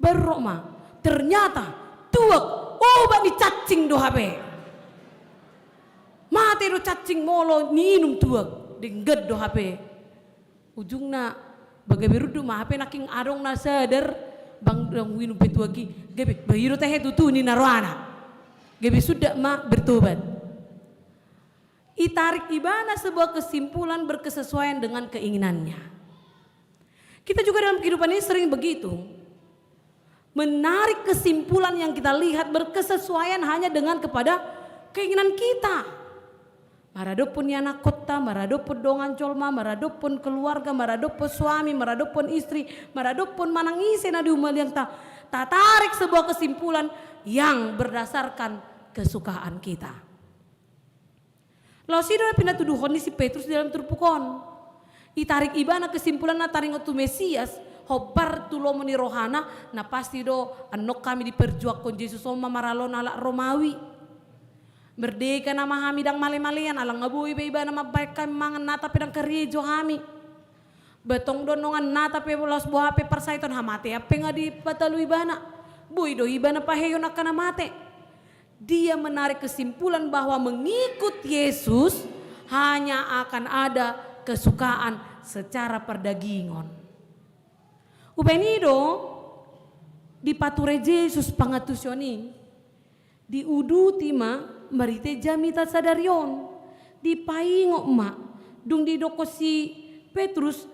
Baru ro ma, ternyata tuak obat ni cancing do hape. Mate do cancing molo niinum tuak, denggan do hape. Ujungna, bah gabe runduk ma hape nangkin adong na sadar, bang dung huinum pe tuak i, gabe, bah i do tahe tutu ninna rohana. Gabe sundat ma bertobat. Ditarik ibana sebuah kesimpulan berkesesuaian dengan keinginannya. Kita juga dalam kehidupan ini sering begitu. Menarik kesimpulan yang kita lihat berkesesuaian hanya dengan kepada keinginan kita. Maradophon ianakhonta, maradophon dongan jolma, maradophon keluarga, maradophon suami, maradophon istri, maradophon manang ise na di humaliangta, tatarik sebuah kesimpulan yang berdasarkan kesukaan kita. Laos i do na pinatuduhon ni si Petrus di dalam turpuk on. Ditarik ibana kesimpulan na taringot tu Mesias, hombar tu lomo ni rohana, na pasti do annon hami diperjuangkon Jesus on ma marhalona halak Romawi. Merdeka nama hami, ndang male-malean, ala nga boi be ibana mambahen hami mangan, nata pe ndang karejo hami. Bah tong do annon nata pe, laos boha pe parsahiton, hamatean pe nga dipatalu ibana. Boi do ibana paheion angka na mate. Dia menarik kesimpulan bahwa mengikut Yesus hanya akan ada kesukaan secara perdagingon. Umbahen i do dipature Jesus pangantusion i, diuduti ma marhite jamita sadari on, dipaingot ma, dung didokkon si Petrus,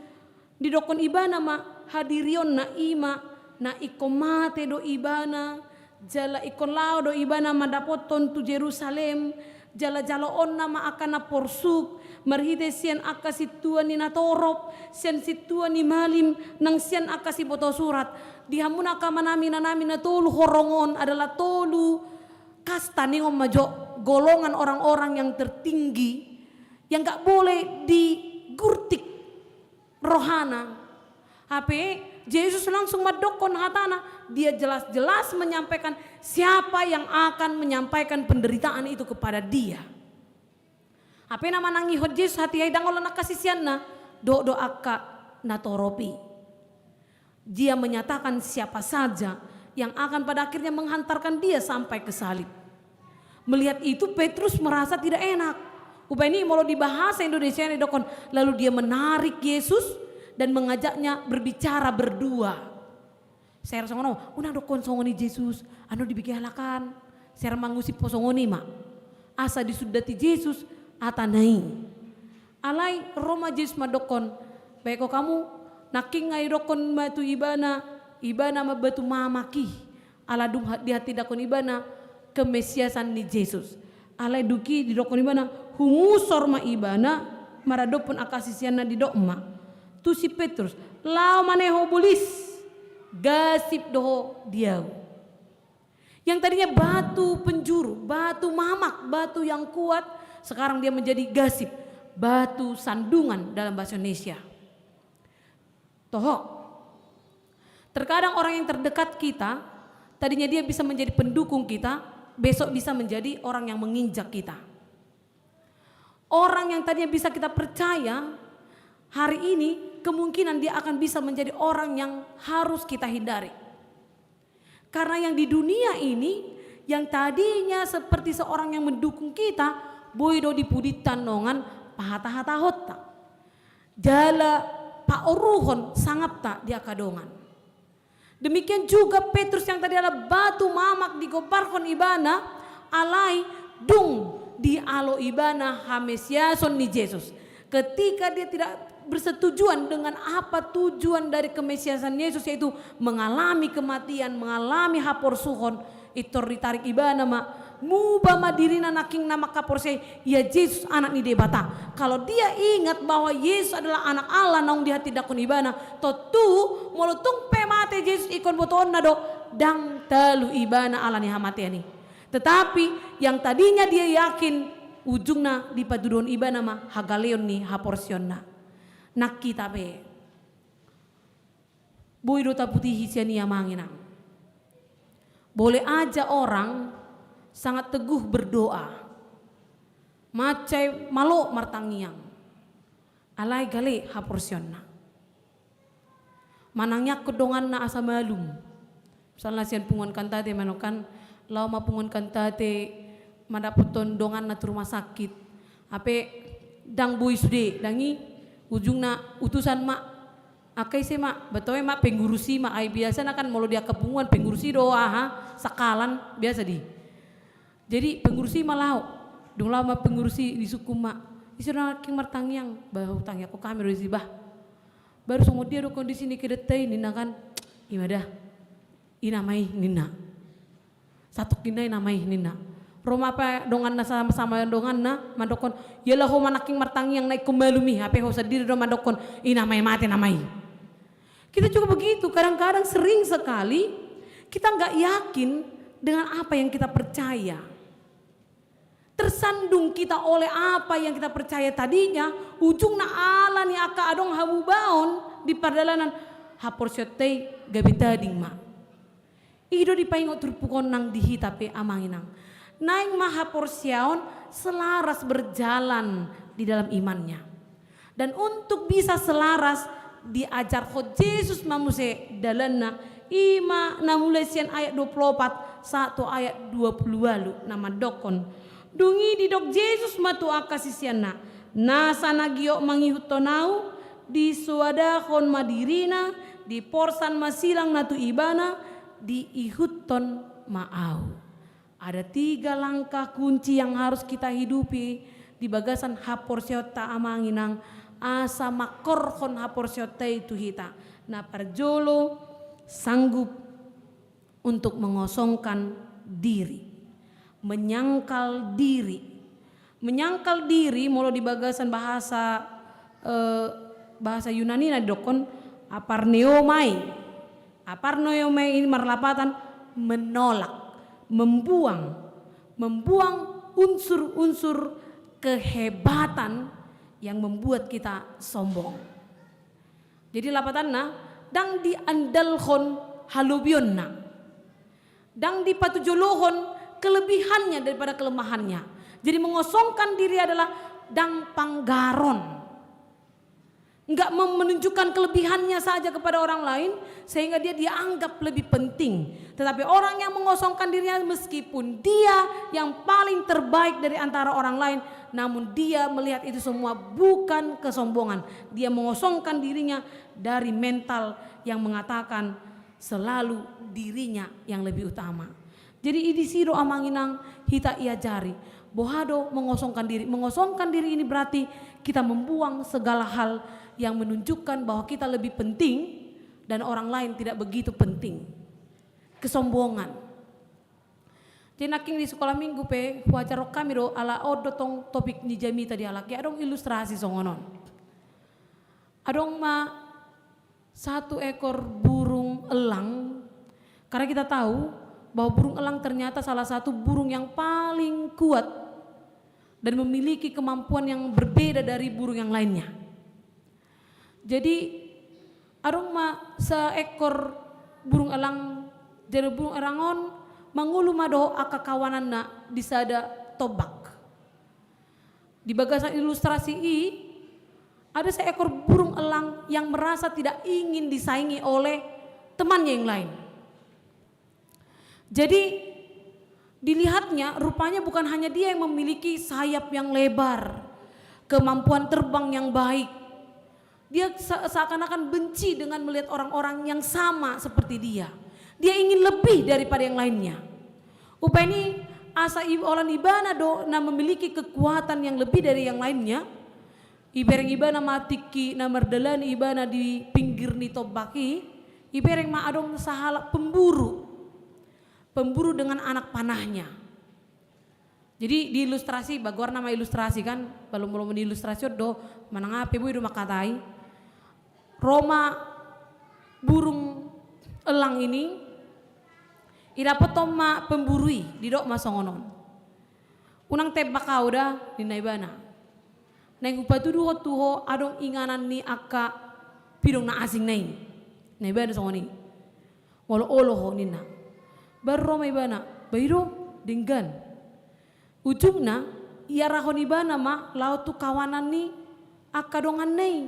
didokkon ibana ma hadirionna i ma, na ingkon mate do ibana, jala ingkon laho do ibana mandapothon tu Jerusalem, jala jaloonna ma angka na porsuk, marhite sian angka sintua ni natorop, sian sintua ni malim, nang sian angka siboto surat. Di hamu angka amanami, inanami, na tolu horong on adalah tolu kasta, ningon ma jo, golongan orang-orang yang tertinggi, yang nggak boleh digurtik rohana. Hape Jesus langsung mandokkon hatana, dia jelas-jelas menyampaikan siapa yang akan menyampaikan penderitaan itu kepada dia. Hape na manangihon Jesus hatiha i ndang holan angka siseanna, Dohot do angka na torop i. Dia menyatakan siapa saja yang akan pada akhirnya menghantarkan dia sampai ke salib. Melihat itu, Petrus merasa tidak enak. Umbahen i molo di bahasa Indonesia-na didokkon, lalu dia menarik Yesus dan mengajaknya berbicara berdua. Sera songon on, unang dokkon songon i Jesus, anu dibege halak an. Sera mangusip ho songon i ma. Asa disundati Jesus hatana i. Alai ro ma Jesus mandokkon, baen ho hamu, nangkin nga didokkon ma tu ibana, ibana ma batu mamak i. Ala dung ha-, dihatindanghon ibana kemesiasan ni Jesus. Alai dung i didokkon ibana, humusor ma ibana maradophon angka siseanna, didok ma tu si Petrus, laho ma ne ho bolis, gasip do ho di ahu. Yang tadinya batu penjuru, batu mamak, batu yang kuat, sekarang dia menjadi gasip, batu sandungan dalam bahasa Indonesia. Toho. Terkadang orang yang terdekat kita, tadinya dia bisa menjadi pendukung kita, besok bisa menjadi orang yang menginjak kita. Orang yang tadinya bisa kita percaya, hari ini kemungkinan dia akan bisa menjadi orang yang harus kita hindari. Karena yang di dunia ini, yang tadinya seperti seorang yang mendukung kita, boi do dipudinta dongan pahata-hatahonta. Jala paoruhon sangapta di angka dongan. Demikian juga Petrus yang tadi adalah batu mamak digombarhon ibana, alai dung dialo ibana hamesiason ni Jesus. Ketika dia tidak bersetujuan dengan apa tujuan dari kemesiasan Yesus, yaitu mengalami kematian, mengalami haporsuhon, pintor ditarik ibana ma, muba ma dirina nangkin na manghaporseai ia Jesus Anak ni Debata. Kalau dia ingat bahwa Yesus adalah Anak Allah naung dihatindanghon ibana, tontu molo tung pe mate Jesus ingkon botoonna do, ndang talu ibana ala ni hamatean i. Tetapi yang tadinya dia yakin, ujungna dipatuduhon ibana ma hagaleon ni haporseaonna. Nang hita pe boi do taputihi sian i, amang inang. Boleh aja orang sangat teguh berdoa, mansai malo martangiang, alai gale haporseaonna. Manangiangkon donganna asa malum. Misalna sian punguan Kantate ma on kan, laho ma punguan Kantate mandapothon donganna tu rumah sakit. Hape ndang boi sude, ndang i, ujungna utusan ma. Angka ise ma, ba toe ma pengurus i ma, ai biasana kan molo di angka punguan pengurus i do aha, sakalan, biasa di. Jadi pengurus i ma laho, dung laho ma pengurus i disungkun ma, ise do nangkin martangiang, ba hutangiangkon hami do disi bah. Baru songon dia do kondisi ni kedatta i ninna kan, i ma da. I nama i ninna. Satongkin na i nama i ninna. Ro ma pe donganna sama-sama donganna mandokkon, iala ho ma nangkin martangiang na ingkon malum i, hape ho sandiri do mandokkon, i nama i mate nama i. Kita juga begitu, kadang-kadang sering sekali kita nggak yakin dengan apa yang kita percaya. Tersandung kita oleh apa yang kita percaya tadinya, ujungna ala ni angka adong hamubaon di pardalanan, haporseaonta i gabe tading ma. I do dipaingot turpuk on nang di hita pe, amang inang. Naeng ma haporseaon selaras berjalan di dalam imannya. Dan untuk bisa selaras, diajarhon Jesus ma muse dalanna, i ma na mulai sian ayat dua pulu opat sahat tu ayat dua pulu ualu na mandokkon. Dung i didok Jesus ma tu angka siseanna, nasa na giot mangihuthon ahu, disoadahon ma dirina, diporsan ma silangna tu ibana, diihuthon ma ahu. Ada tiga langkah kunci yang harus kita hidupi di bagasan haporseaonta, amang inang, asa mangkorhon haporseaonta i tu hita. Na parjolo, sanggup untuk mengosongkan diri, menyangkal diri. Menyangkal diri, molo di bagasan bahasa, eh, bahasa Yunani na didokkon aparneomai. Aparneomai ini marlapatan menolak, membuang, membuang unsur-unsur kehebatan yang membuat kita sombong. Jadi lapatanna, ndang diandalhon halobionna, ndang dipatujolohon kelebihannya daripada kelemahannya. Jadi mengosongkan diri adalah ndang panggaron. Nggak mem-, menunjukkan kelebihannya saja kepada orang lain, sehingga dia dianggap lebih penting. Tetapi orang yang mengosongkan dirinya, meskipun dia yang paling terbaik dari antara orang lain, namun dia melihat itu semua bukan kesombongan. Dia mengosongkan dirinya dari mental yang mengatakan selalu dirinya yang lebih utama. Jadi, i disi do, amang inang, hita iajari. Boha do mengosongkan diri? Mengosongkan diri ini berarti kita membuang segala hal yang menunjukkan bahwa kita lebih penting dan orang lain tidak begitu penting. Kesombongan. Jadi, nangkin di sekolah minggu pe, huajarhon hami do, ala on do tong topik ni jamita dialap i, adong ilustrasi songon on. Adong ma satu ekor burung elang, karena kita tahu bahwa burung elang ternyata salah satu burung yang paling kuat dan memiliki kemampuan yang berbeda dari burung yang lainnya. Jadi, adong ma seekor burung elang, jadi burung elang on mangolu ma dohot angka kawananna di sada tombak. Di bagasan ilustrasi i, ada seekor burung elang yang merasa tidak ingin disaingi oleh temannya yang lain. Jadi, dilihatnya rupanya bukan hanya dia yang memiliki sayap yang lebar, kemampuan terbang yang baik. Dia se-, seakan-akan benci dengan melihat orang-orang yang sama seperti dia. Dia ingin lebih daripada yang lainnya. Rupani asa i-, holan ibana do na memiliki kekuatan yang lebih dari yang lainnya, ibereng ibana ma tingki na mardalani ibana di pinggir ni tombak i, ibereng ma adong sahalak pemburu. Pemburu dengan anak panahnya. Jadi, di ilustrasi, ba goarna ma ilustrasi kan, balum-balum ni ilustrasi on do, manang aha pe boi do mangkatai. Ro ma burung elang ini, idapothon ma pemburu i, didok ma songon on. Unang tembak ahu da, ninna ibana. Naeng hupatuduhon tu ho adong inganan ni angka pidong na asing na i. Ninna ibana songon i. Molo olo ho ninna. Baru ro ma ibana, ba i do, denggan. Ujungna, iarahon ibana ma laho tu kawanan ni angka donganna i.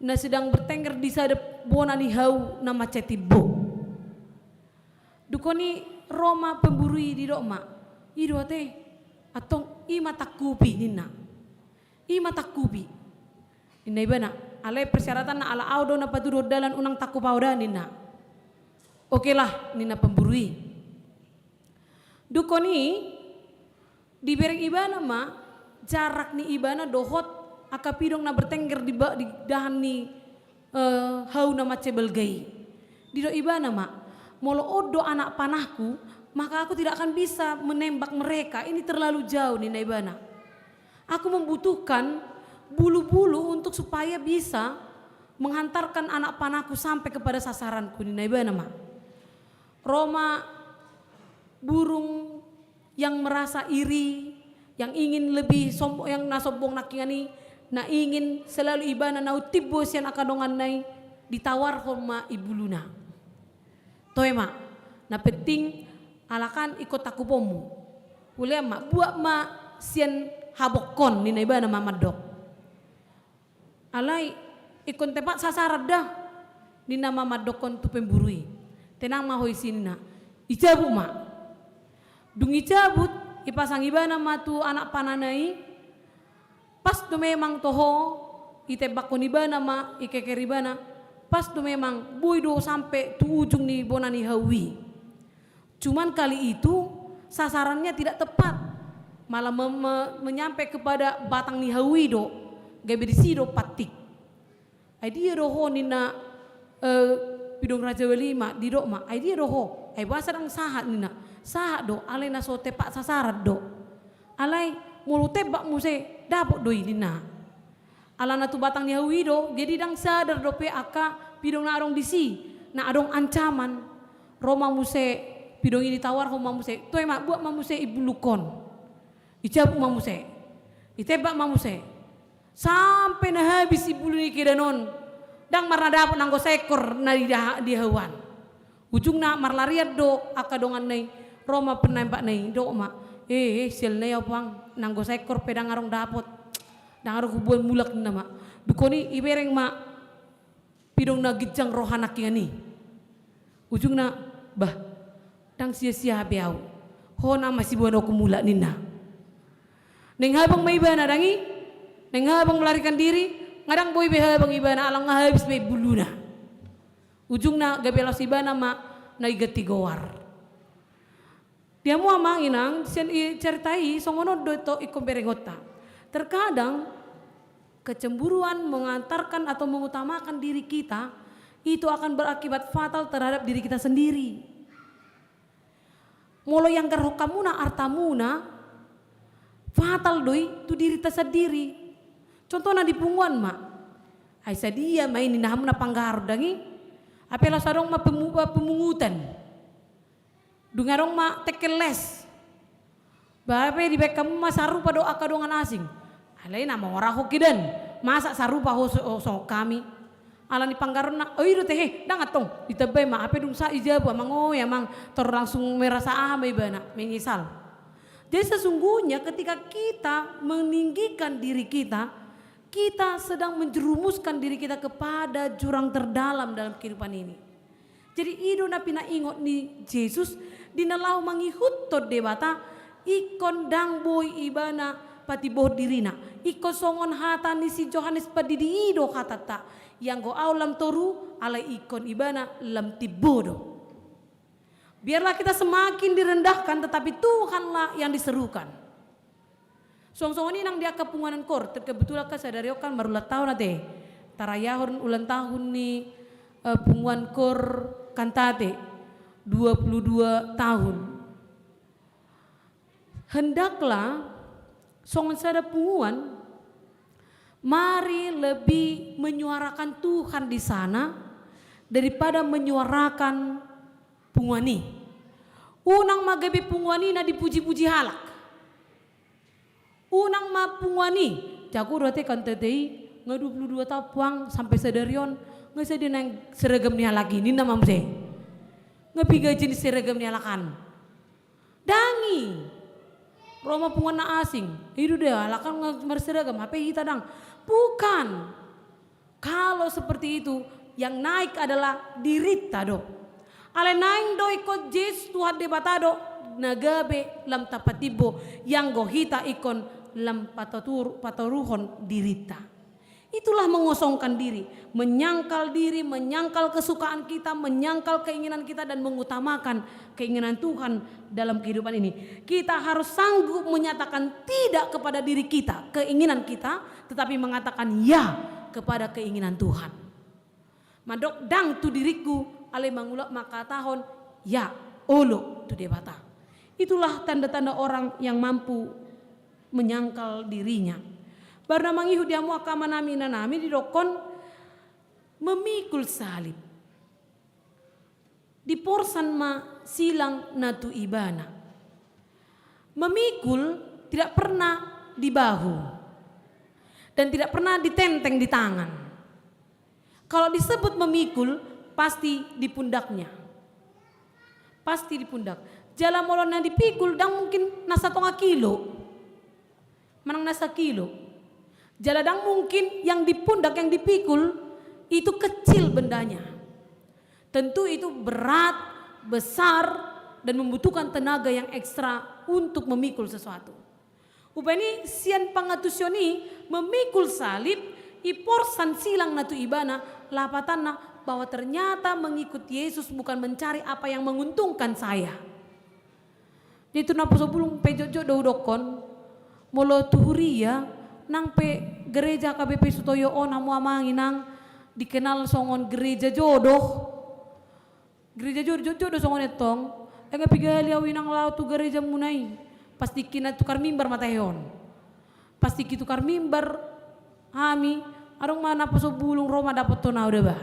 Na sedang bertengger di sada bona ni hau na mansai timbo. Dungkon i ro ma pemburu i didok ma. I do ate, antong i ma tangkupi ninna. I ma tangkupi. Ninna ibana, alai persyaratanna ala ahu do na patuduhon dalan unang tangkup ahu da ninna. Oke lah, ninna pemburu i. Dungkon i, dibereng ibana ma, jarak ni ibana dohot angka pidong na bertengger di ba-, di dahan ni, eh, hau na mansai balga i. Didok ibana ma, molo on do anak panahku, maka aku tidak akan bisa menembak mereka, ini terlalu jauh, ninna ibana. Aku membutuhkan bulu-bulu untuk supaya bisa menghantarkan anak panahku sampai kepada sasaranku, ninna ibana ma. Ro ma burung yang merasa iri, yang ingin lebih somb-, yang na sombong nangkiningan i, na ingin selalu ibana na umtimbo sian angka donganna i, ditawarhon ma i buluna. Toe ma, na penting ala kan ingkon tangkuponmu. Ulean ma, buat ma sian habongkon, ninna ibana ma mandok. Alai, ingkon tepat sasaran da, ninna ma mandokkon tu pemburu i. Tenang ma ho disi ninna. Icabut ma. Dung icabut, ipasang ibana ma tu anak panahna i, pas do memang toho, itembakkon ibana ma, ikeker ibana, pas do memang boi do sampe tu ujung ni bona ni hau i. Cuman kali itu sasarannya tidak tepat, malah me-, me-, menyampe kepada batang ni hau i do, gabe disi do pattik. Ai dia do ho ninna, eh, pidong Raja Wali ma, didok ma, ai dia do ho, ai boasa ndang sahat ninna, sahat do, alai na so tepat sasaran do. Alai molo tembak muse, dapot do i ninna. Alana tu batang ni hau i do, jadi ndang sadar dope angka pidong na adong disi, na adong ancaman. Ro ma muse, pidong i ditawarhon ma muse, toe ma, buat ma muse ibulukkon. Icabut ma muse. Itembak ma muse. Sampe na habis ibulu ni kedan on. Ndang marna dapot nanggo saekor na di daha-, di hau an. Ujungna marlarian do angka donganna i, ro ma penembakna i, dok ma, eh, eh, sial na i ahu pang, nanggo saekor pe ndang adong dapot, ndang adong huboan mulak ninna ma. Dungkon i ibereng ma pidong na ginjang roha nangkiningan i. Ujungna, bah, ndang sia-sia hape ahu. Ho nama siboan oku mulak ninna. Naeng habang ma ibana dang i, naeng habang melarikan diri, nga ndang boi be habang ibana ala nga habis be buluna. Ujungna gabe laos ibana ma na diganti goar. Di hamu amang inang, sian i cerita i songon on do to ingkon berengonta. Terkadang kecemburuan mengantarkan atau mengutamakan diri kita itu akan berakibat fatal terhadap diri kita sendiri. Molo ianggarhon hamuna artamuna, fatal do i tu dirita sandiri. Contohna di punguan ma. Ai sadia ma i ninna hamu na panggaron dang i. Hape laos adong ma pemu-, pemungutan. Dung adong ma tekkel les. Bah, hape dibaen hamu ma sarupa do angka dongan asing. Alai na mangorahon hian. Masa sarupa ho so-, songon hami. Ala ni panggaronna, o i do tehe, ndang antong. Ditambai ma, hape dung sahat di jabu, amang, o i amang, tor langsung merasa aha ma ibana, menyesal. Jadi sesungguhnya ketika kita meninggikan diri kita, kita sedang menjerumuskan diri kita kepada jurang terdalam dalam kehidupan ini. Jadi i do na pinaingot ni Jesus, di na laho mangihuthon Debata, ingkon ndang boi ibana patimbohon dirina. Ingkon songon hata ni si Johannes Pandidi i do hatanta, ianggo ahu lam toru, alai ingkon ibana lam timbo do. Biarlah kita semakin direndahkan, tetapi Tuhanlah yang diserukan. Songon-songon i nang di angka punguan KOR, kebetulan kan sadari on kan marulang tahun ate. Tarayahon ulang tahun ni, eh, punguan KOR Kantate, dua puluh dua tahun. Hendaklah songon sada punguan, mari lebih menyuarakan Tuhan di sana daripada menyuarakan punguan i. Unang ma gabe punguan i na dipuji-puji halak. Unang ma punguan i, jago do ate Kantate i, nga dua puluh dua tahun puang sampe sadari on, nga sadia naeng seragam ni halak i, ninna ma muse. Nga piga gaji ni seragam ni halak an. Dang i. Ro ma punguan na asing. I do da halak an nga marseragam, hape hita dang. Bukan. Kalau seperti itu, yang naik adalah dirinta do. Alai naeng do ingkon Jesus Tuhan Debata do na gabe lam tapatimbo, ianggo hita ingkon lam patotur-, patoruhon dirinta. Itulah mengosongkan diri, menyangkal diri, menyangkal kesukaan kita, menyangkal keinginan kita, dan mengutamakan keinginan Tuhan dalam kehidupan ini. Kita harus sanggup menyatakan tidak kepada diri kita, keinginan kita, tetapi mengatakan ya kepada keinginan Tuhan. Mandok ndang tu diringku, alai mangula-, mangkatahon ya, olo tu Debata. Itulah tanda-tanda orang yang mampu menyangkal dirinya. Baru na mangihut di hamu angka amanami inanami didokkon memikul salib. Diporsan ma silang na tu ibana. Memikul tidak pernah di bahu dan tidak pernah ditenteng di tangan. Kalau disebut memikul, pasti di pundaknya. Pasti di pundak. Jala molo na dipikul, ndang mungkin na satonga kilo. Manang na sakilo. Jala ndang mungkin yang di pundak, yang dipikul, itu kecil bendanya. Tentu itu berat, besar, dan membutuhkan tenaga yang ekstra untuk memikul sesuatu. Rupani sian pangantusion i memikul salib, diporsan silang na tu ibana, lapatanna bahwa ternyata mengikut Yesus bukan mencari apa yang menguntungkan saya. Jadi tu naposo bulung pe jotjot do hudokkon, molo tu huria, nang pe gereja H K B P Sutoyo on hamu amang inang dikenal songon gereja jodoh. Gereja jodoh, jotjot do songon i tong. Ai nga piga hali au inang laho tu gereja muna i, pas tingki na tukar mimbar ma tahe on. Pas tingki tukar mimbar hami, adong ma naposo bulung ro ma dapothon au da bah.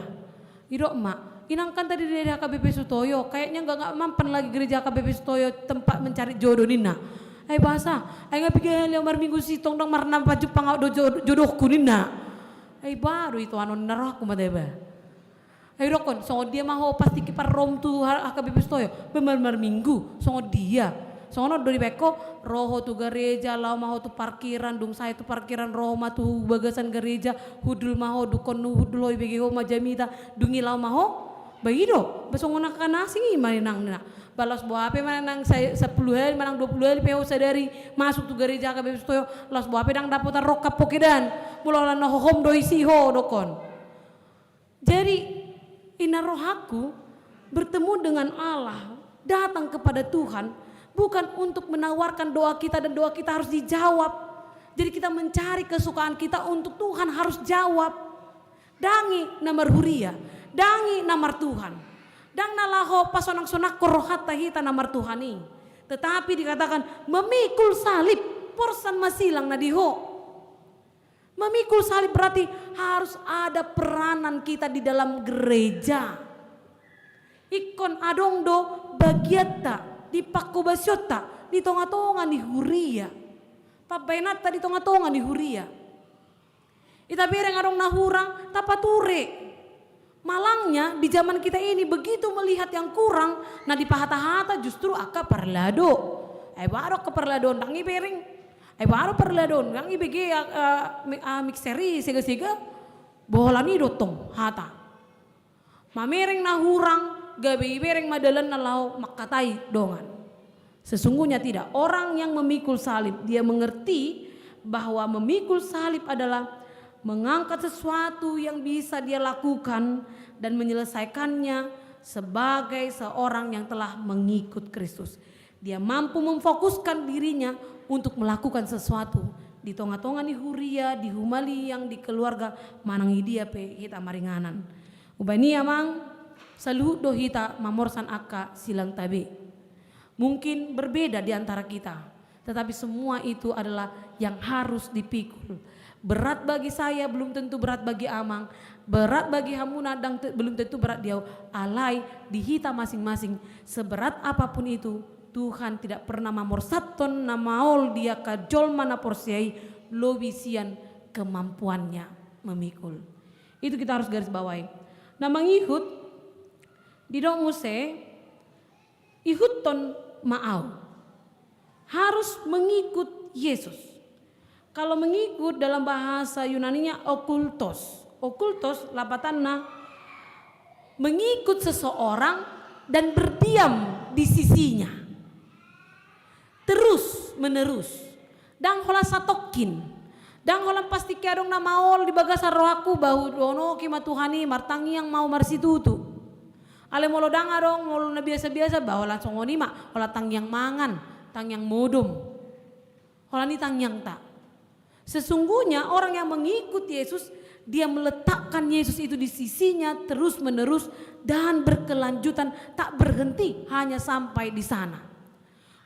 Didok ma, inang kan tadi dari H K B P Sutoyo, kayaknya nggak, nggak mampan lagi gereja H K B P Sutoyo tempat mencari jodoh ninna. Ai boasa, ai nga piga hali au marminggu sintong ndang marnampak jumpang au do jodoh, jodohku ninna. Ai baru itu anon na rohangku ma tahe bah. Ai didokkon, songon dia ma ho pas tingki parrom tu H K B P Sutoyo, bah mar-, marminggu, songon dia. Songon on do dibaen ho, Ro ho tu gareja, laho ma ho tu parkiran, dung sae tu parkiran, ro ho ma tu bagasan gareja, hundul ma ho, dungkon hundul ho, ibege ho ma jamita, dung i laho ma ho. Bah, i do, bah songon angka na asing i ma nang na. Bah, laos boha pe ma nang sa-, sapuluh hali ma nang dua puluh hali pe ho sadari masuk tu gareja, gabe sitoyo, laos boha pe ndang dapotan rongkap ho kedan. Molo holan na hohom do isi ho, dungkon. Jadi, inna rohangku, bertemu dengan Allah, datang kepada Tuhan, bukan untuk menawarkan doa kita dan doa kita harus dijawab. Jadi, kita mencari kesukaan kita untuk Tuhan harus jawab. Ndang i na marhuria, ndang i na martuhan. Ndang na laho pasonang-sonangkon rohanta hita na martuhan i. Tetapi dikatakan, memikul salib, porsan masilang na di ho. Memikul salib berarti harus ada peranan kita di dalam gereja. Ingkon adong do bagianta di pangkobasionta di tonga-tonga ni huria. Pambahenanta di tonga-tonga ni huria. I tabereng adong na hurang, tapature. Malangnya di zaman kita ini begitu melihat yang kurang, na dipahata-hata justru angka parlado. Ai boha do angka parlado on, ndang ibereng. Ai boha do parlado on, ndang ibege, ah, ah, mi-, ah, mixer i sega-sega, boha holan i do tong hata. Mamereng na hurang, gabe ibereng ma dalanna laho mangkatai dongan. Sesungguhnya tidak. Orang yang memikul salib, dia mengerti bahwa memikul salib adalah mengangkat sesuatu yang bisa dia lakukan dan menyelesaikannya sebagai seorang yang telah mengikut Kristus. Dia mampu memfokuskan dirinya untuk melakukan sesuatu di tonga-tonga ni huria, di humaliang, di keluarga, manang i dia pe hita maringanan. Umbahen i, amang, saluhut do hita mamorsan angka silangta be. Mungkin berbeda di antara kita, tetapi semua itu adalah yang harus dipikul. Berat bagi saya belum tentu berat bagi amang, berat bagi hamuna ndang te-, belum tentu berat di ahu. Alai di hita masing-masing, seberat apapun itu, Tuhan tidak pernah mamorsathon na maol di angka jolma na porsea i lobi sian kemampuannya memikul. Itu kita harus garis bawahi. Na mangihut, didok muse, ihuthon ma ahu. Harus mengikut Yesus. Kalau mengikut dalam bahasa Yunaninya okultos. Okultos lapatanna mengikut seseorang dan berdiam di sisinya. Terus menerus. Ndang holan satongkin. Ndang holan pas tingki adong na maol di bagasan rohangku, bah hudohonohi ma Tuhan i, martangiang ma ahu marsitutu. Alai molo ndang adong, molo na biasa-biasa, bah holan songon i ma, holan tangiang mangan, tangiang modom. Holan i tangiangta. Sesungguhnya orang yang mengikut Yesus, dia meletakkan Yesus itu di sisinya terus-menerus dan berkelanjutan, tak berhenti hanya sampai di sana.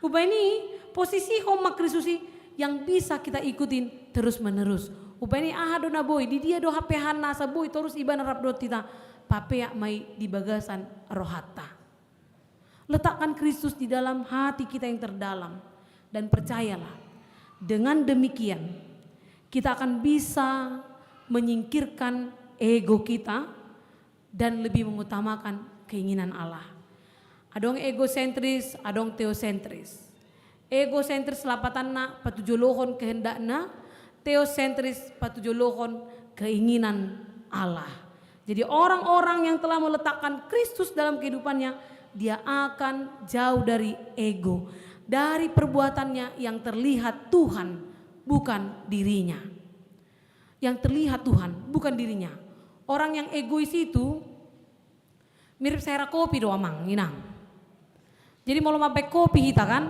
Umbahen i, posisihon ma Kristus i yang bisa kita ikutin terus-menerus. Umbahen i, aha do na boi, di dia do hapeahanna asa boi torus ibana rap dohot hita, papeak ma i di bagasan rohanta. Letakkan Kristus di dalam hati kita yang terdalam, dan percayalah, dengan demikian kita akan bisa menyingkirkan ego kita dan lebih mengutamakan keinginan Allah. Adong egosentris, adong teosentris. Egosentris lapatanna patujolohon kehendakna, teosentris patujolohon keinginan Allah. Jadi orang-orang yang telah meletakkan Kristus dalam kehidupannya, dia akan jauh dari ego, dari perbuatannya yang terlihat Tuhan, bukan dirinya. Yang terlihat Tuhan, bukan dirinya. Orang yang egois itu mirip sera kopi do, amang inang. Jadi molo mambaen kopi hita kan,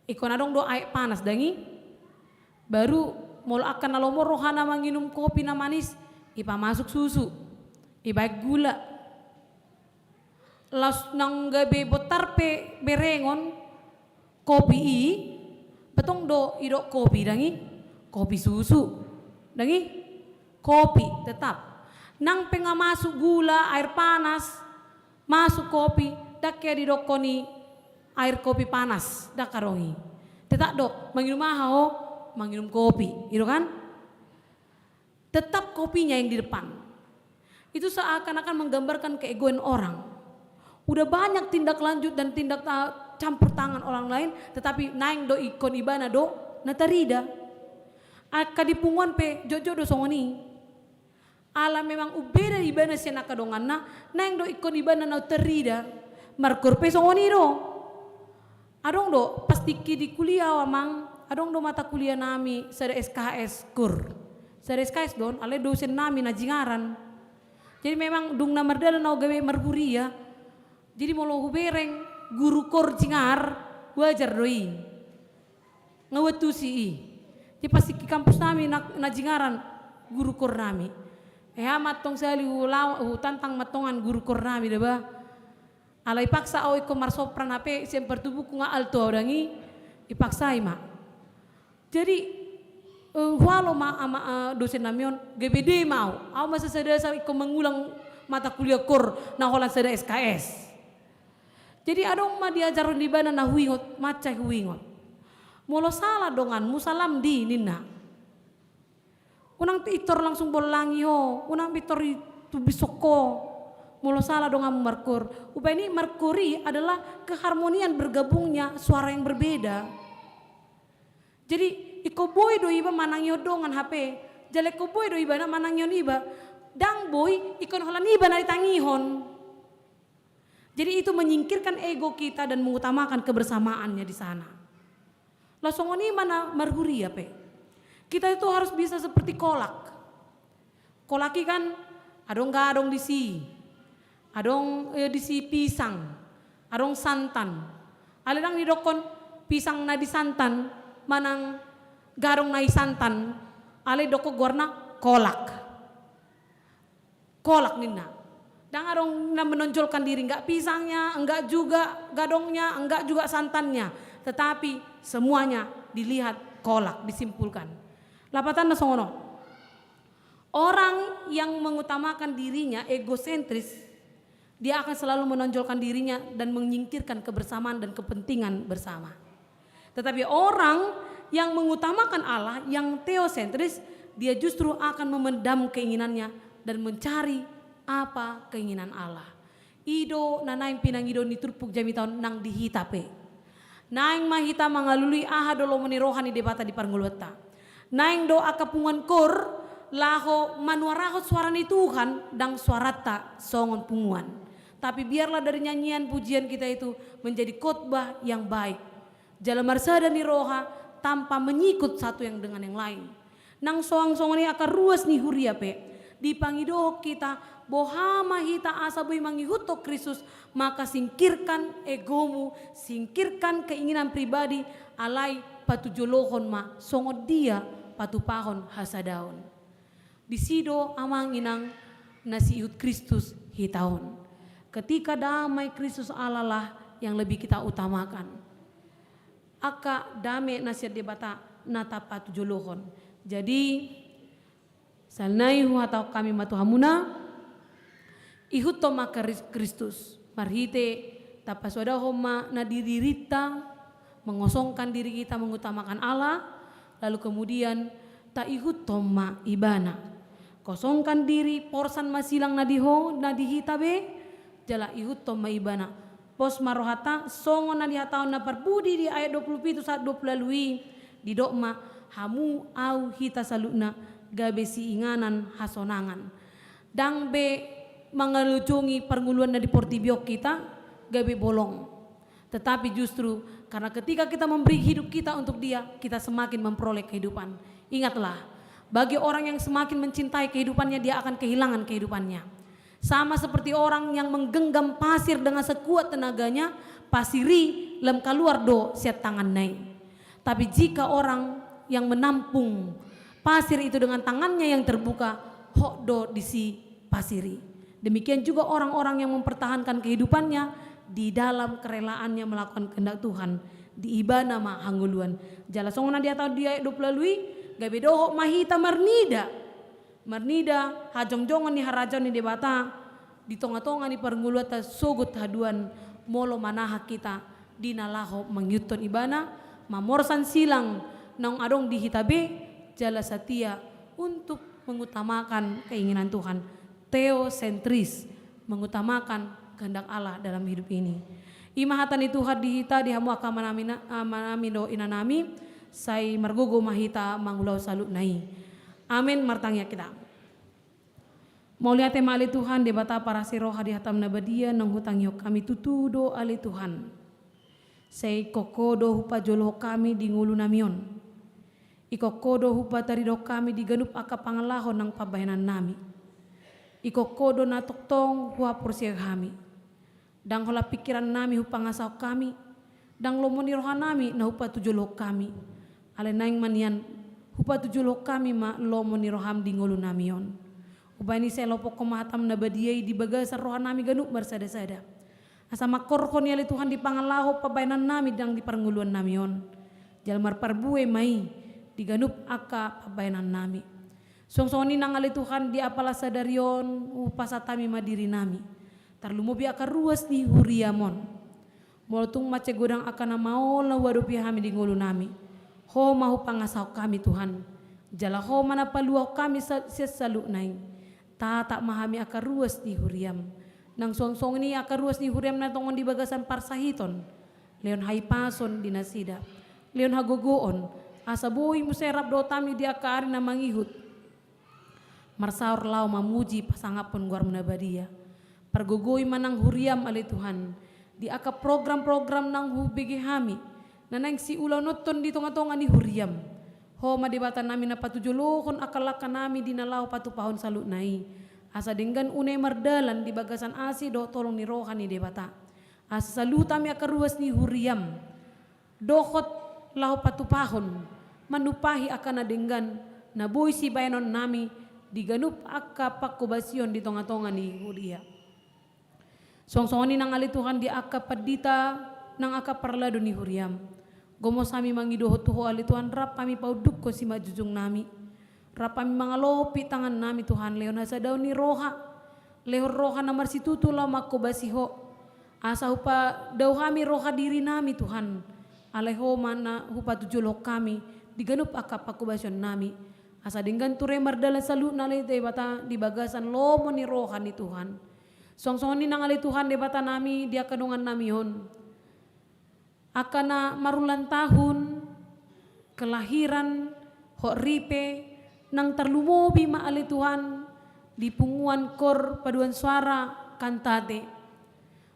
ingkon adong do aek panas, ndang i? Baru molo angka na lomo rohana manginum kopi na manis, ipamasuk susu, ibaen gula. Laos nang gabe bontar pe berengon kopi i, betong do idok kopi, ndang i? Kopi susu, ndang i? Kopi tetap. Nang pe nga masuk gula, air panas, masuk kopi, ndang hea didokkon i air kopi panas, ndang adong i. Tetap do, manginum aha ho? Manginum kopi, i do kan? Tetap kopinya yang di depan. Itu seakan-akan menggambarkan keegoan orang. Udah banyak tindak lanjut dan tindak ta-, campur tangan orang lain, tetapi naeng do ingkon ibana do na tarida. Angka di punguan pe jotjot do songon i. Ala memang umbeda ibana sian angka donganna, naeng do ingkon ibana na tarida. Markoor pe songon i do. Adong do, pas tingki di kuliah au amang, adong do mata kuliah nami sada S K S koor. Sada S K S do on, alai dosen nami na jingaran. Jadi memang dung na mardalan au gabe marhuria. Jadi molo hubereng guru koor jingar, wajar do i. Nga huantusi i. Jadi pas tingki kampus nami na, na jingaran guru koor nami. Eha ma antong sahali hula-, hutantang ma antong an guru koor nami da ba. Alai dipaksa au ingkon marsopran hape sian partubuhku nga alto au dang i, dipaksai ma. Jadi, eh, hualo ma ama, eh, dosen nami on, gabe de ma au. Au ma sasada sa ingkon mangulang mata kuliah koor na holan sada S K S. Jadi adong ma diajarhon ibana na huingot, mansai huingot. Molo sala donganmu, salam di ninna. Unang pintor langsung bollangi ho, unang pintor i tumbishon ho. Molo sala donganmu markoor. Umbahen i markoor i adalah keharmonian bergabungnya suara yang berbeda. Jadi ingkon boi do iba manangihon dongan hape. Jala ingkon boi do ibana manangihon iba. Ndang boi ingkon holan iba na ditangihon. Jadi itu menyingkirkan ego kita dan mengutamakan kebersamaannya di sana. Laos songon i ma na marhuria pe. Kita itu harus bisa seperti kolak. Kolak i kan adong gadong disi, adong, eh, disi pisang, adong santan. Alai ndang didokkon pisang na disantan manang gadong na disantan, alai didokkon goarna kolak. Kolak ninna. Ndang adong na menonjolkan diri, enggak pisangnya, enggak juga gadongnya, enggak juga santannya. Tetapi semuanya dilihat kolak, disimpulkan. Lapatanna songon on. Orang yang mengutamakan dirinya, egosentris, dia akan selalu menonjolkan dirinya dan menyingkirkan kebersamaan dan kepentingan bersama. Tetapi orang yang mengutamakan Allah, yang teosentris, dia justru akan memendam keinginannya dan mencari apa keinginan Allah. I do na naeng pinangidoon ni turpuk jamita on nang di hita pe. Naeng ma hita mangalului aha do lomo ni roha ni Debata di parngoluanta. Naeng do angka punguan koor laho manuarahon suara ni Tuhan, ndang suaranta songon punguan. Tapi biarlah dari nyanyian pujian kita itu menjadi khotbah yang baik. Jala marsada ni roha tanpa menyikut satu yang dengan yang lain. Nang songon i angka ruas ni huria pe, dipangidohon hita, boha ma hita asa boi mangihuthon Kristus, maka singkirkan egomu, singkirkan keinginan pribadi, alai patujolohon ma songon dia patupahon hasadaon. Disi do amang inang na siihut Kristus hita on. Ketika damai Kristus Allah lah yang lebih kita utamakan. Angka dame na sian Debata na tapatujolohon. Jadi, sahali nai huhatahon hami ma tu hamuna, ihuthon ma Kris-, Kristus, marhite tapasuadahon ma na di dirinta, mengosongkan diri kita mengutamakan Allah, lalu kemudian taihuthon ma Ibana. Kosongkan diri, porsan ma silang na di ho, na di hita be, jala ihuthon ma Ibana. Pos ma rohanta, songon na dihatahon na parpudi di ayat dua puluh pitu sahat dua puluh ualu i, didok ma, hamu au hita saluhutna, gabe siinganan hasonangan. Ndang be mangalojongi parngoluan na di portibi on hita, gabe bolong. Tetapi justru karena ketika kita memberi hidup kita untuk Dia, kita semakin memperoleh kehidupan. Ingatlah, bagi orang yang semakin mencintai kehidupannya, dia akan kehilangan kehidupannya. Sama seperti orang yang menggenggam pasir dengan sekuat tenaganya, pasir i lam kaluar do sian tanganna i. Tapi jika orang yang menampung pasir itu dengan tangannya yang terbuka, hot do disi pasir i. Demikian juga orang-orang yang mempertahankan kehidupannya di dalam kerelaannya melakukan kehendak Tuhan, di Ibana ma hangoluan. Jala songon na dihatahon di ayat dua puluh ualu i, gabe dohot ma hita marnida. Marnida hajongjongan ni harajaon ni Debata di tongatonga ni parngoluanta sogot haduan, molo manahan hita di na laho mangihuthon Ibana, mamorsan silang naung adong di hita be, jala satia untuk mengutamakan keinginan Tuhan. Teosentris, mengutamakan kehendak Allah dalam hidup ini. I ma hata ni Tuhan di hita, di hamu angka amanami na-, amanami dohot inanami, sai margogo ma hita mangulahon saluhutna i. Amen, martangiang hita. Mauliate ma ale Tuhan, Debata parasi roha di hataM na badia, naung hutangihon hami tutu do ale Tuhan. Sai ingkon Ho do hupajolohon hami di ngolunami on. Ingkon Ho do hupataridahon hami di ganup angka pangalaho nang pambahenannami. Ingkon Ho do na tongtong huhaporseai hami. Ndang holan pingkirannami hupangasahon hami, ndang lomo ni rohanami na hupatujolohon hami. Alai naeng ma nian hupatujolohon hami ma lomo ni rohaM di ngolunami on. Umbahen i sai lopokhon ma hataM na badia i di bagasan rohanami ganup marsadasada. Asa mangkorhon i ale Tuhan di pangalaho pambahenannami nang di parngoluannami on. Jala marparbue ma i di ganup angka pambahenannami. Suang songon i nang ale Tuhan di apala sadari on hupasahat hami ma dirinami. Tarlumobi angka ruas ni huriaM on. Molo tung mansai godang angka na maol na huadopi hami di ngolunami, Ho ma hupangasahon hami Tuhan. Jala Ho ma na paluahon hami sa-, sian saluhutna i. Tatap ma hami angka ruas ni huriaM. Nang suang songon i angka ruas ni huriaM na tongon di bagasan parsahiton. Lehon hahipason di nasida. Lehon hagogoon. Asa boi muse rap dohot hami di angka ari na mangihut. Marsaor laho mamuji pasangaphon goarMu na badia. Pargogoi ma nang huriaM ale Tuhan. Di angka program-program naung hubege hami. Na naeng siulaonhon di tonga-tonga ni huriaM. Ho ma Debatanami na patujolohon angka langkanami di na laho patupahon saluhutna i. Asa denggan unai mardalan di bagasan asi dohot holong ni roha ni Debata. Asa saluhut hami angka ruas ni huriaM. Dohot laho patupahon, manumpahi angka na denggan, na boi sibahenonnami, di ganup angka pangkobasion di tonga-tonga ni huria. Suang songon i nang ale Tuhan di angka pandita, nang angka parlado ni huriaM. Gomos hami mangidohon tu Ho ale Tuhan rap hami paundukhon simanjujungnami. Rap hami mangalopi tangannami Tuhan lehon hasadaon ni roha. Lehon roha na marsitutu laho mangkobasi Ho. Asa hupadao hami roha dirinami Tuhan. Alai Ho ma na hupatujolohon hami di ganup angka pangkobasionnami. Asa denggan ture mardalan saluhutna ale Debata di bagasan lomo ni roha ni Tuhan. Suang songon i nang ale Tuhan Debatanami di angka dongannami on. Angka na marulang tahun, kelahiran, hot ripe, nang tarlumobi ma ale Tuhan, di punguan kor paduan suara Kantate.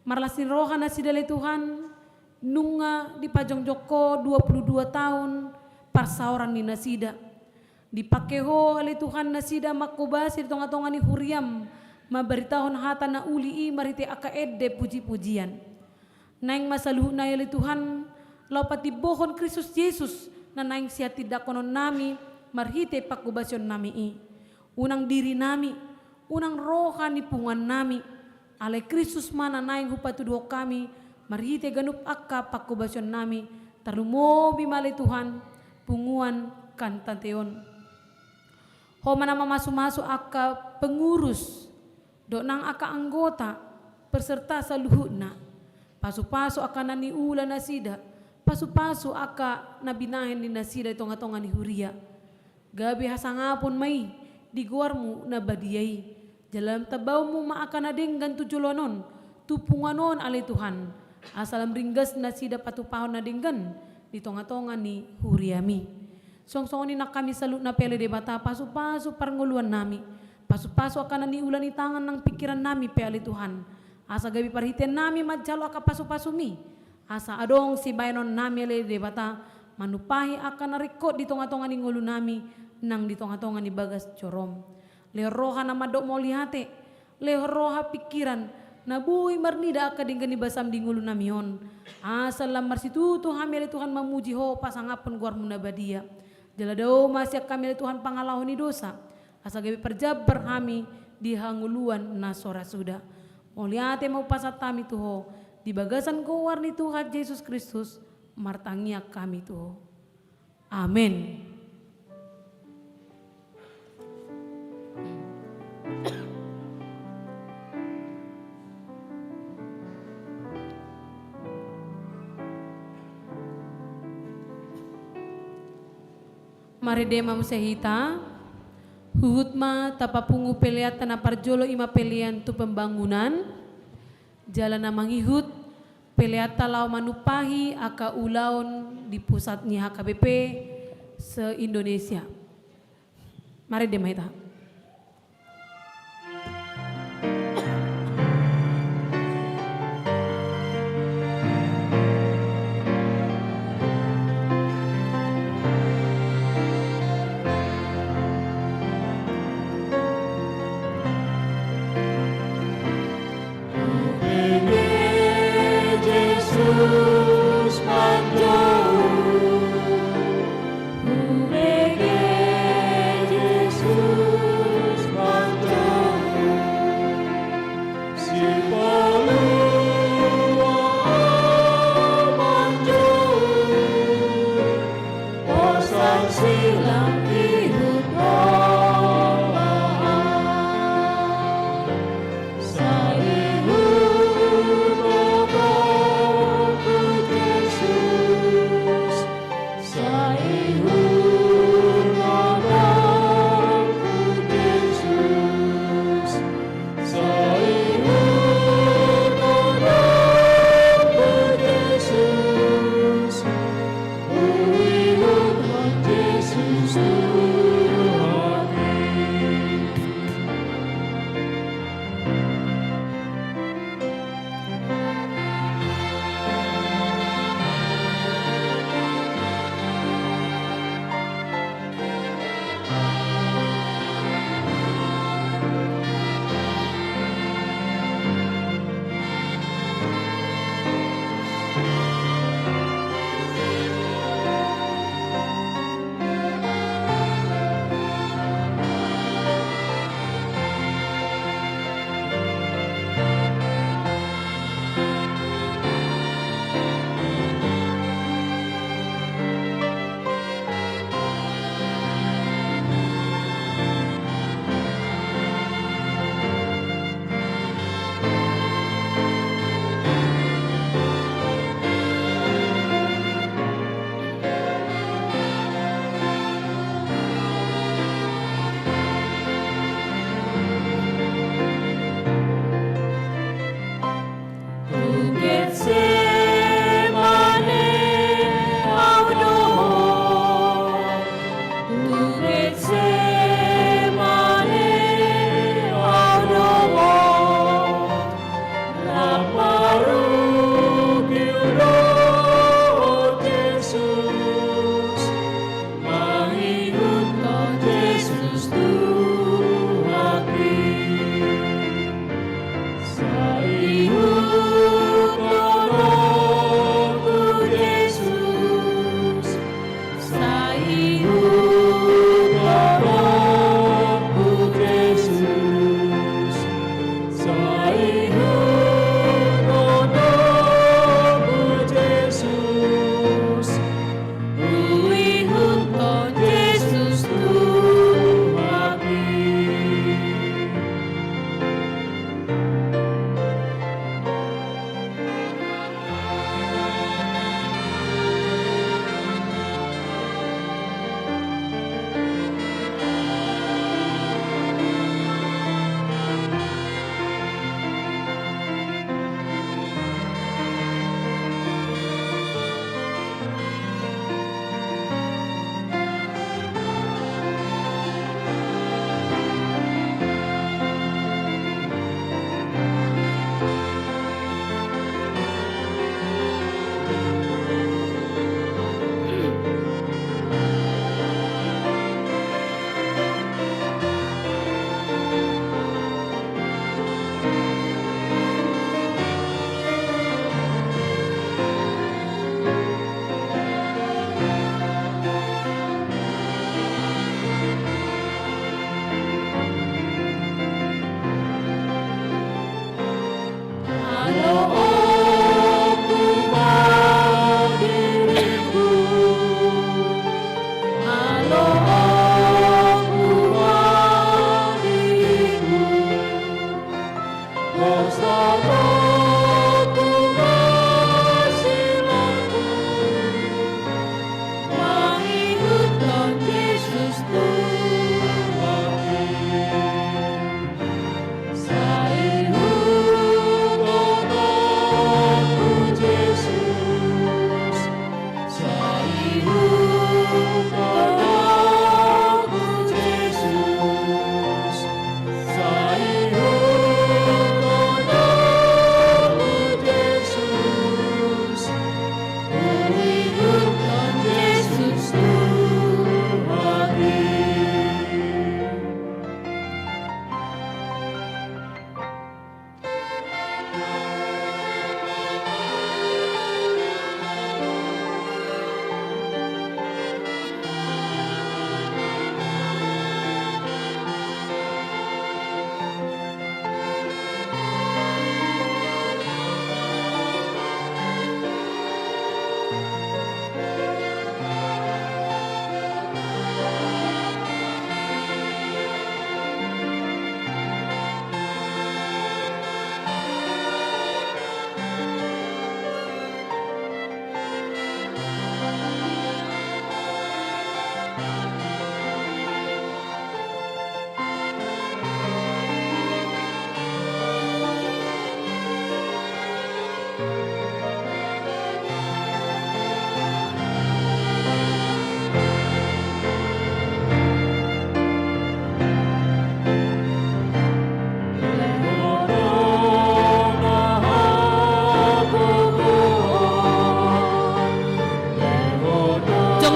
Marlas ni roha nasida ale Tuhan, nunga dipajongjong Ho dua puluh dua tahun parsaoran ni nasida. Dipangke Ho ale Tuhan nasida mangkobasi di tonga-tonga ni huriaM, mambaritahon hata na uli i marhite angka ende puji-pujian. Naeng ma saluhutna i ale Tuhan, laho patimbohon Kristus Jesus, na naeng sihatindangkononnami, marhite pangkobasionnami i. Unang dirinami, unang roha ni punguannami, alai Kristus ma na naeng hupatuduhon hami, marhite ganup angka pangkobasionnami, tarlumobi ma ale Tuhan, punguan Kantate on. Ho ma na mamasu-masu angka pengurus, dohot nang angka anggota, peserta saluhutna. Pasu-pasu angka na niula nasida, pasu-pasu angka na binahen ni nasida di tonga-tonga ni huria. Gabe hasangapon ma i di goarMu na badia i. Jala lam tabaonMu ma angka na denggan tu joloan on, tu punguan on ale Tuhan. Asa lam ringgas nasida patupahon na denggan di tonga-tonga ni huriaMi. Suang songon i nang hami saluhutna pe ale Debata pasu-pasu parngoluannami. Pasu-pasu angka na niula ni tangan nang pingkirannami pe ale Tuhan. Asa gabe parhiteannami manjalo angka pasu-pasuMi. Asa adong sibahenonnami ale Debata, manumpahi angka na ringkot di tonga-tonga ni ngolunami, nang di tonga-tonga ni bagas joroM. Lehon roha na mandok mauliate, lehon roha pingkiran, na boi marnida angka denggan ni basaM di ngolunami on. Asa lam marsitutu hami ale Tuhan mamuji Ho pasangaphon goarMu na badia. Jala dao ma sian hami ale Tuhan pangalaho ni dosa. Asa gabe parjambar hami di hangoluan na so ra suda. Mauliate ma hupasahat hami tu Ho, di bagasan goar ni Tuhan Jesus Kristus, martangiang hami tu Ho. Amen. Marende ma muse hita, huhut ma tapapungu peleanta na parjolo i ma pelean tu pembangunan, jala na mangihut peleanta laho manumpahi angka ulaon di pusat ni H K B P se-Indonesia. Marende ma hita.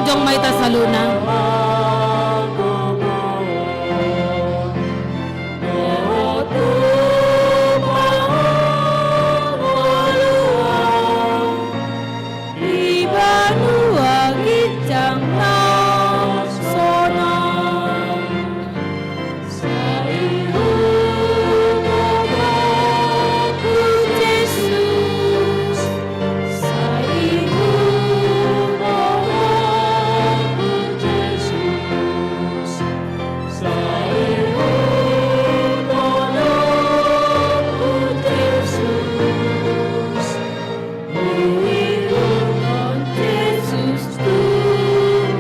Tong ma hita saluhutna. Di banua ginjang na sonang. Sai hubotoku Jesus, sai hubotoku Jesus, sai hubotoku Jesus, huihut Tuhan Jesus Tuhan.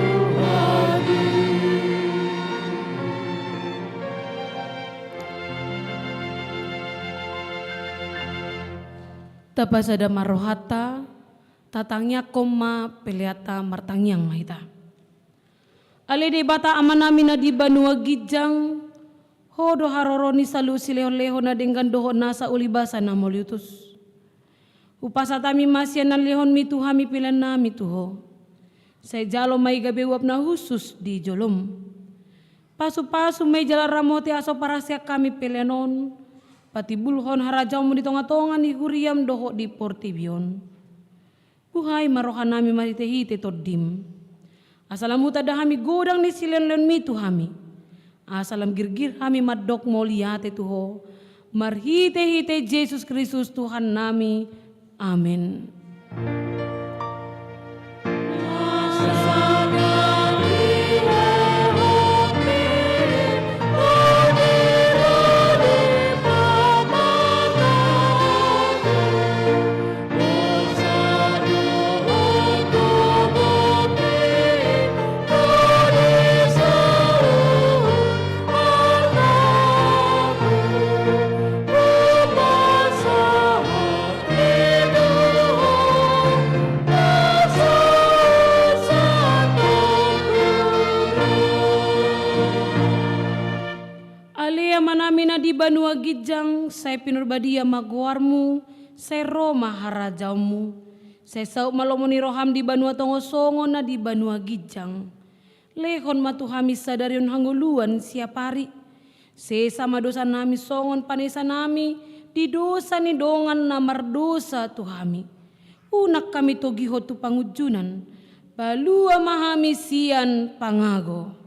Tapasada ma rohanta, tatangiangkon ma peleanta, martangiang ma hita. Ale Debata Amanami na di banua ginjang, Ho do haroro ni saluhut silehonlehon na denggan dohot nasa ulibasa na mauliutus. Hupasahat hami ma sian na nilehonmi tu hami peleannami tu Ho. Sai jalo ma i gabe uap na hushus di jolom. Pasupasu ma i jala ramoti asa so parhaseang hami pelean on patimbulhon harajaonmu di tongatonga ni huriam dohot di portibi on. Buhai ma rohanami marhitehite Tondim. Asa lam hutanda hami godang ni silehonlehonmi tu hami. Asa lam girgir hami mandok mauliate tu Ho marhitehite Jesus Kristus Tuhannami. Amen. Ale Amanami na di banua ginjang, sai pinarbadia ma goarmu, sai ro ma harajaonmu, sai saut ma lomo ni roham di banua tonga on songon na di banua ginjang. Lehon ma tu hami sadari on hangoluan siapari. Sesa ma dosanami songon panesanami di dosa ni dongan na mardosa tu hami. Unang hami togihon tu pangunjunan, palua ma hami sian pangago.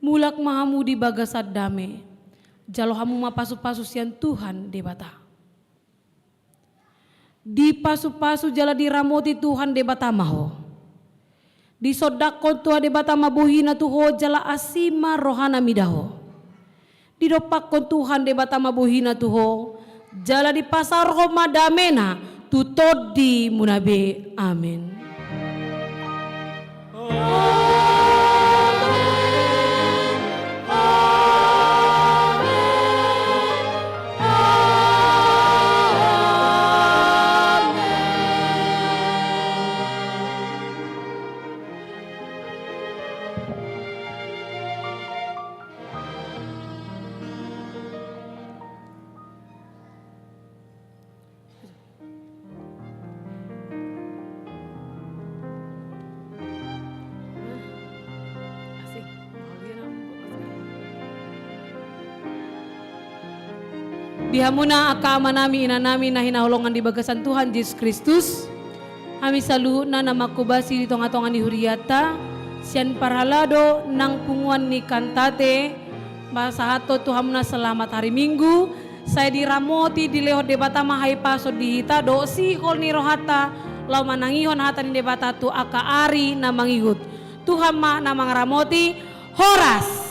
Mulak ma hamu di bagasan dame, jalo hamu ma pasupasu sian Tuhan Debata. Dipasupasu jala diramoti Tuhan Debata ma ho. Disondangkon Tuhan Debata ma bohina tu ho jala asi ma rohana mida ho. Didompakkon Tuhan Debata ma bohina tu ho jala dipasaorhon ma damena tu tondimuna be. Amen. Di hamuna angka amanami, inanami na hinaholongan di bagasan Tuhan Jesus Kristus, hami saluhutna na manghobasi di tongatonga ni hurianta, sian parhalado nang punguan ni Kantate, pasahathon tu hamuna selamat hari Minggu, sai diramoti dilehon Debata ma hahipason di hita dohot sihol ni rohanta laho manangihon hata ni Debata tu angka ari na mangihut. Tuhan ma na mangaramoti, Horas.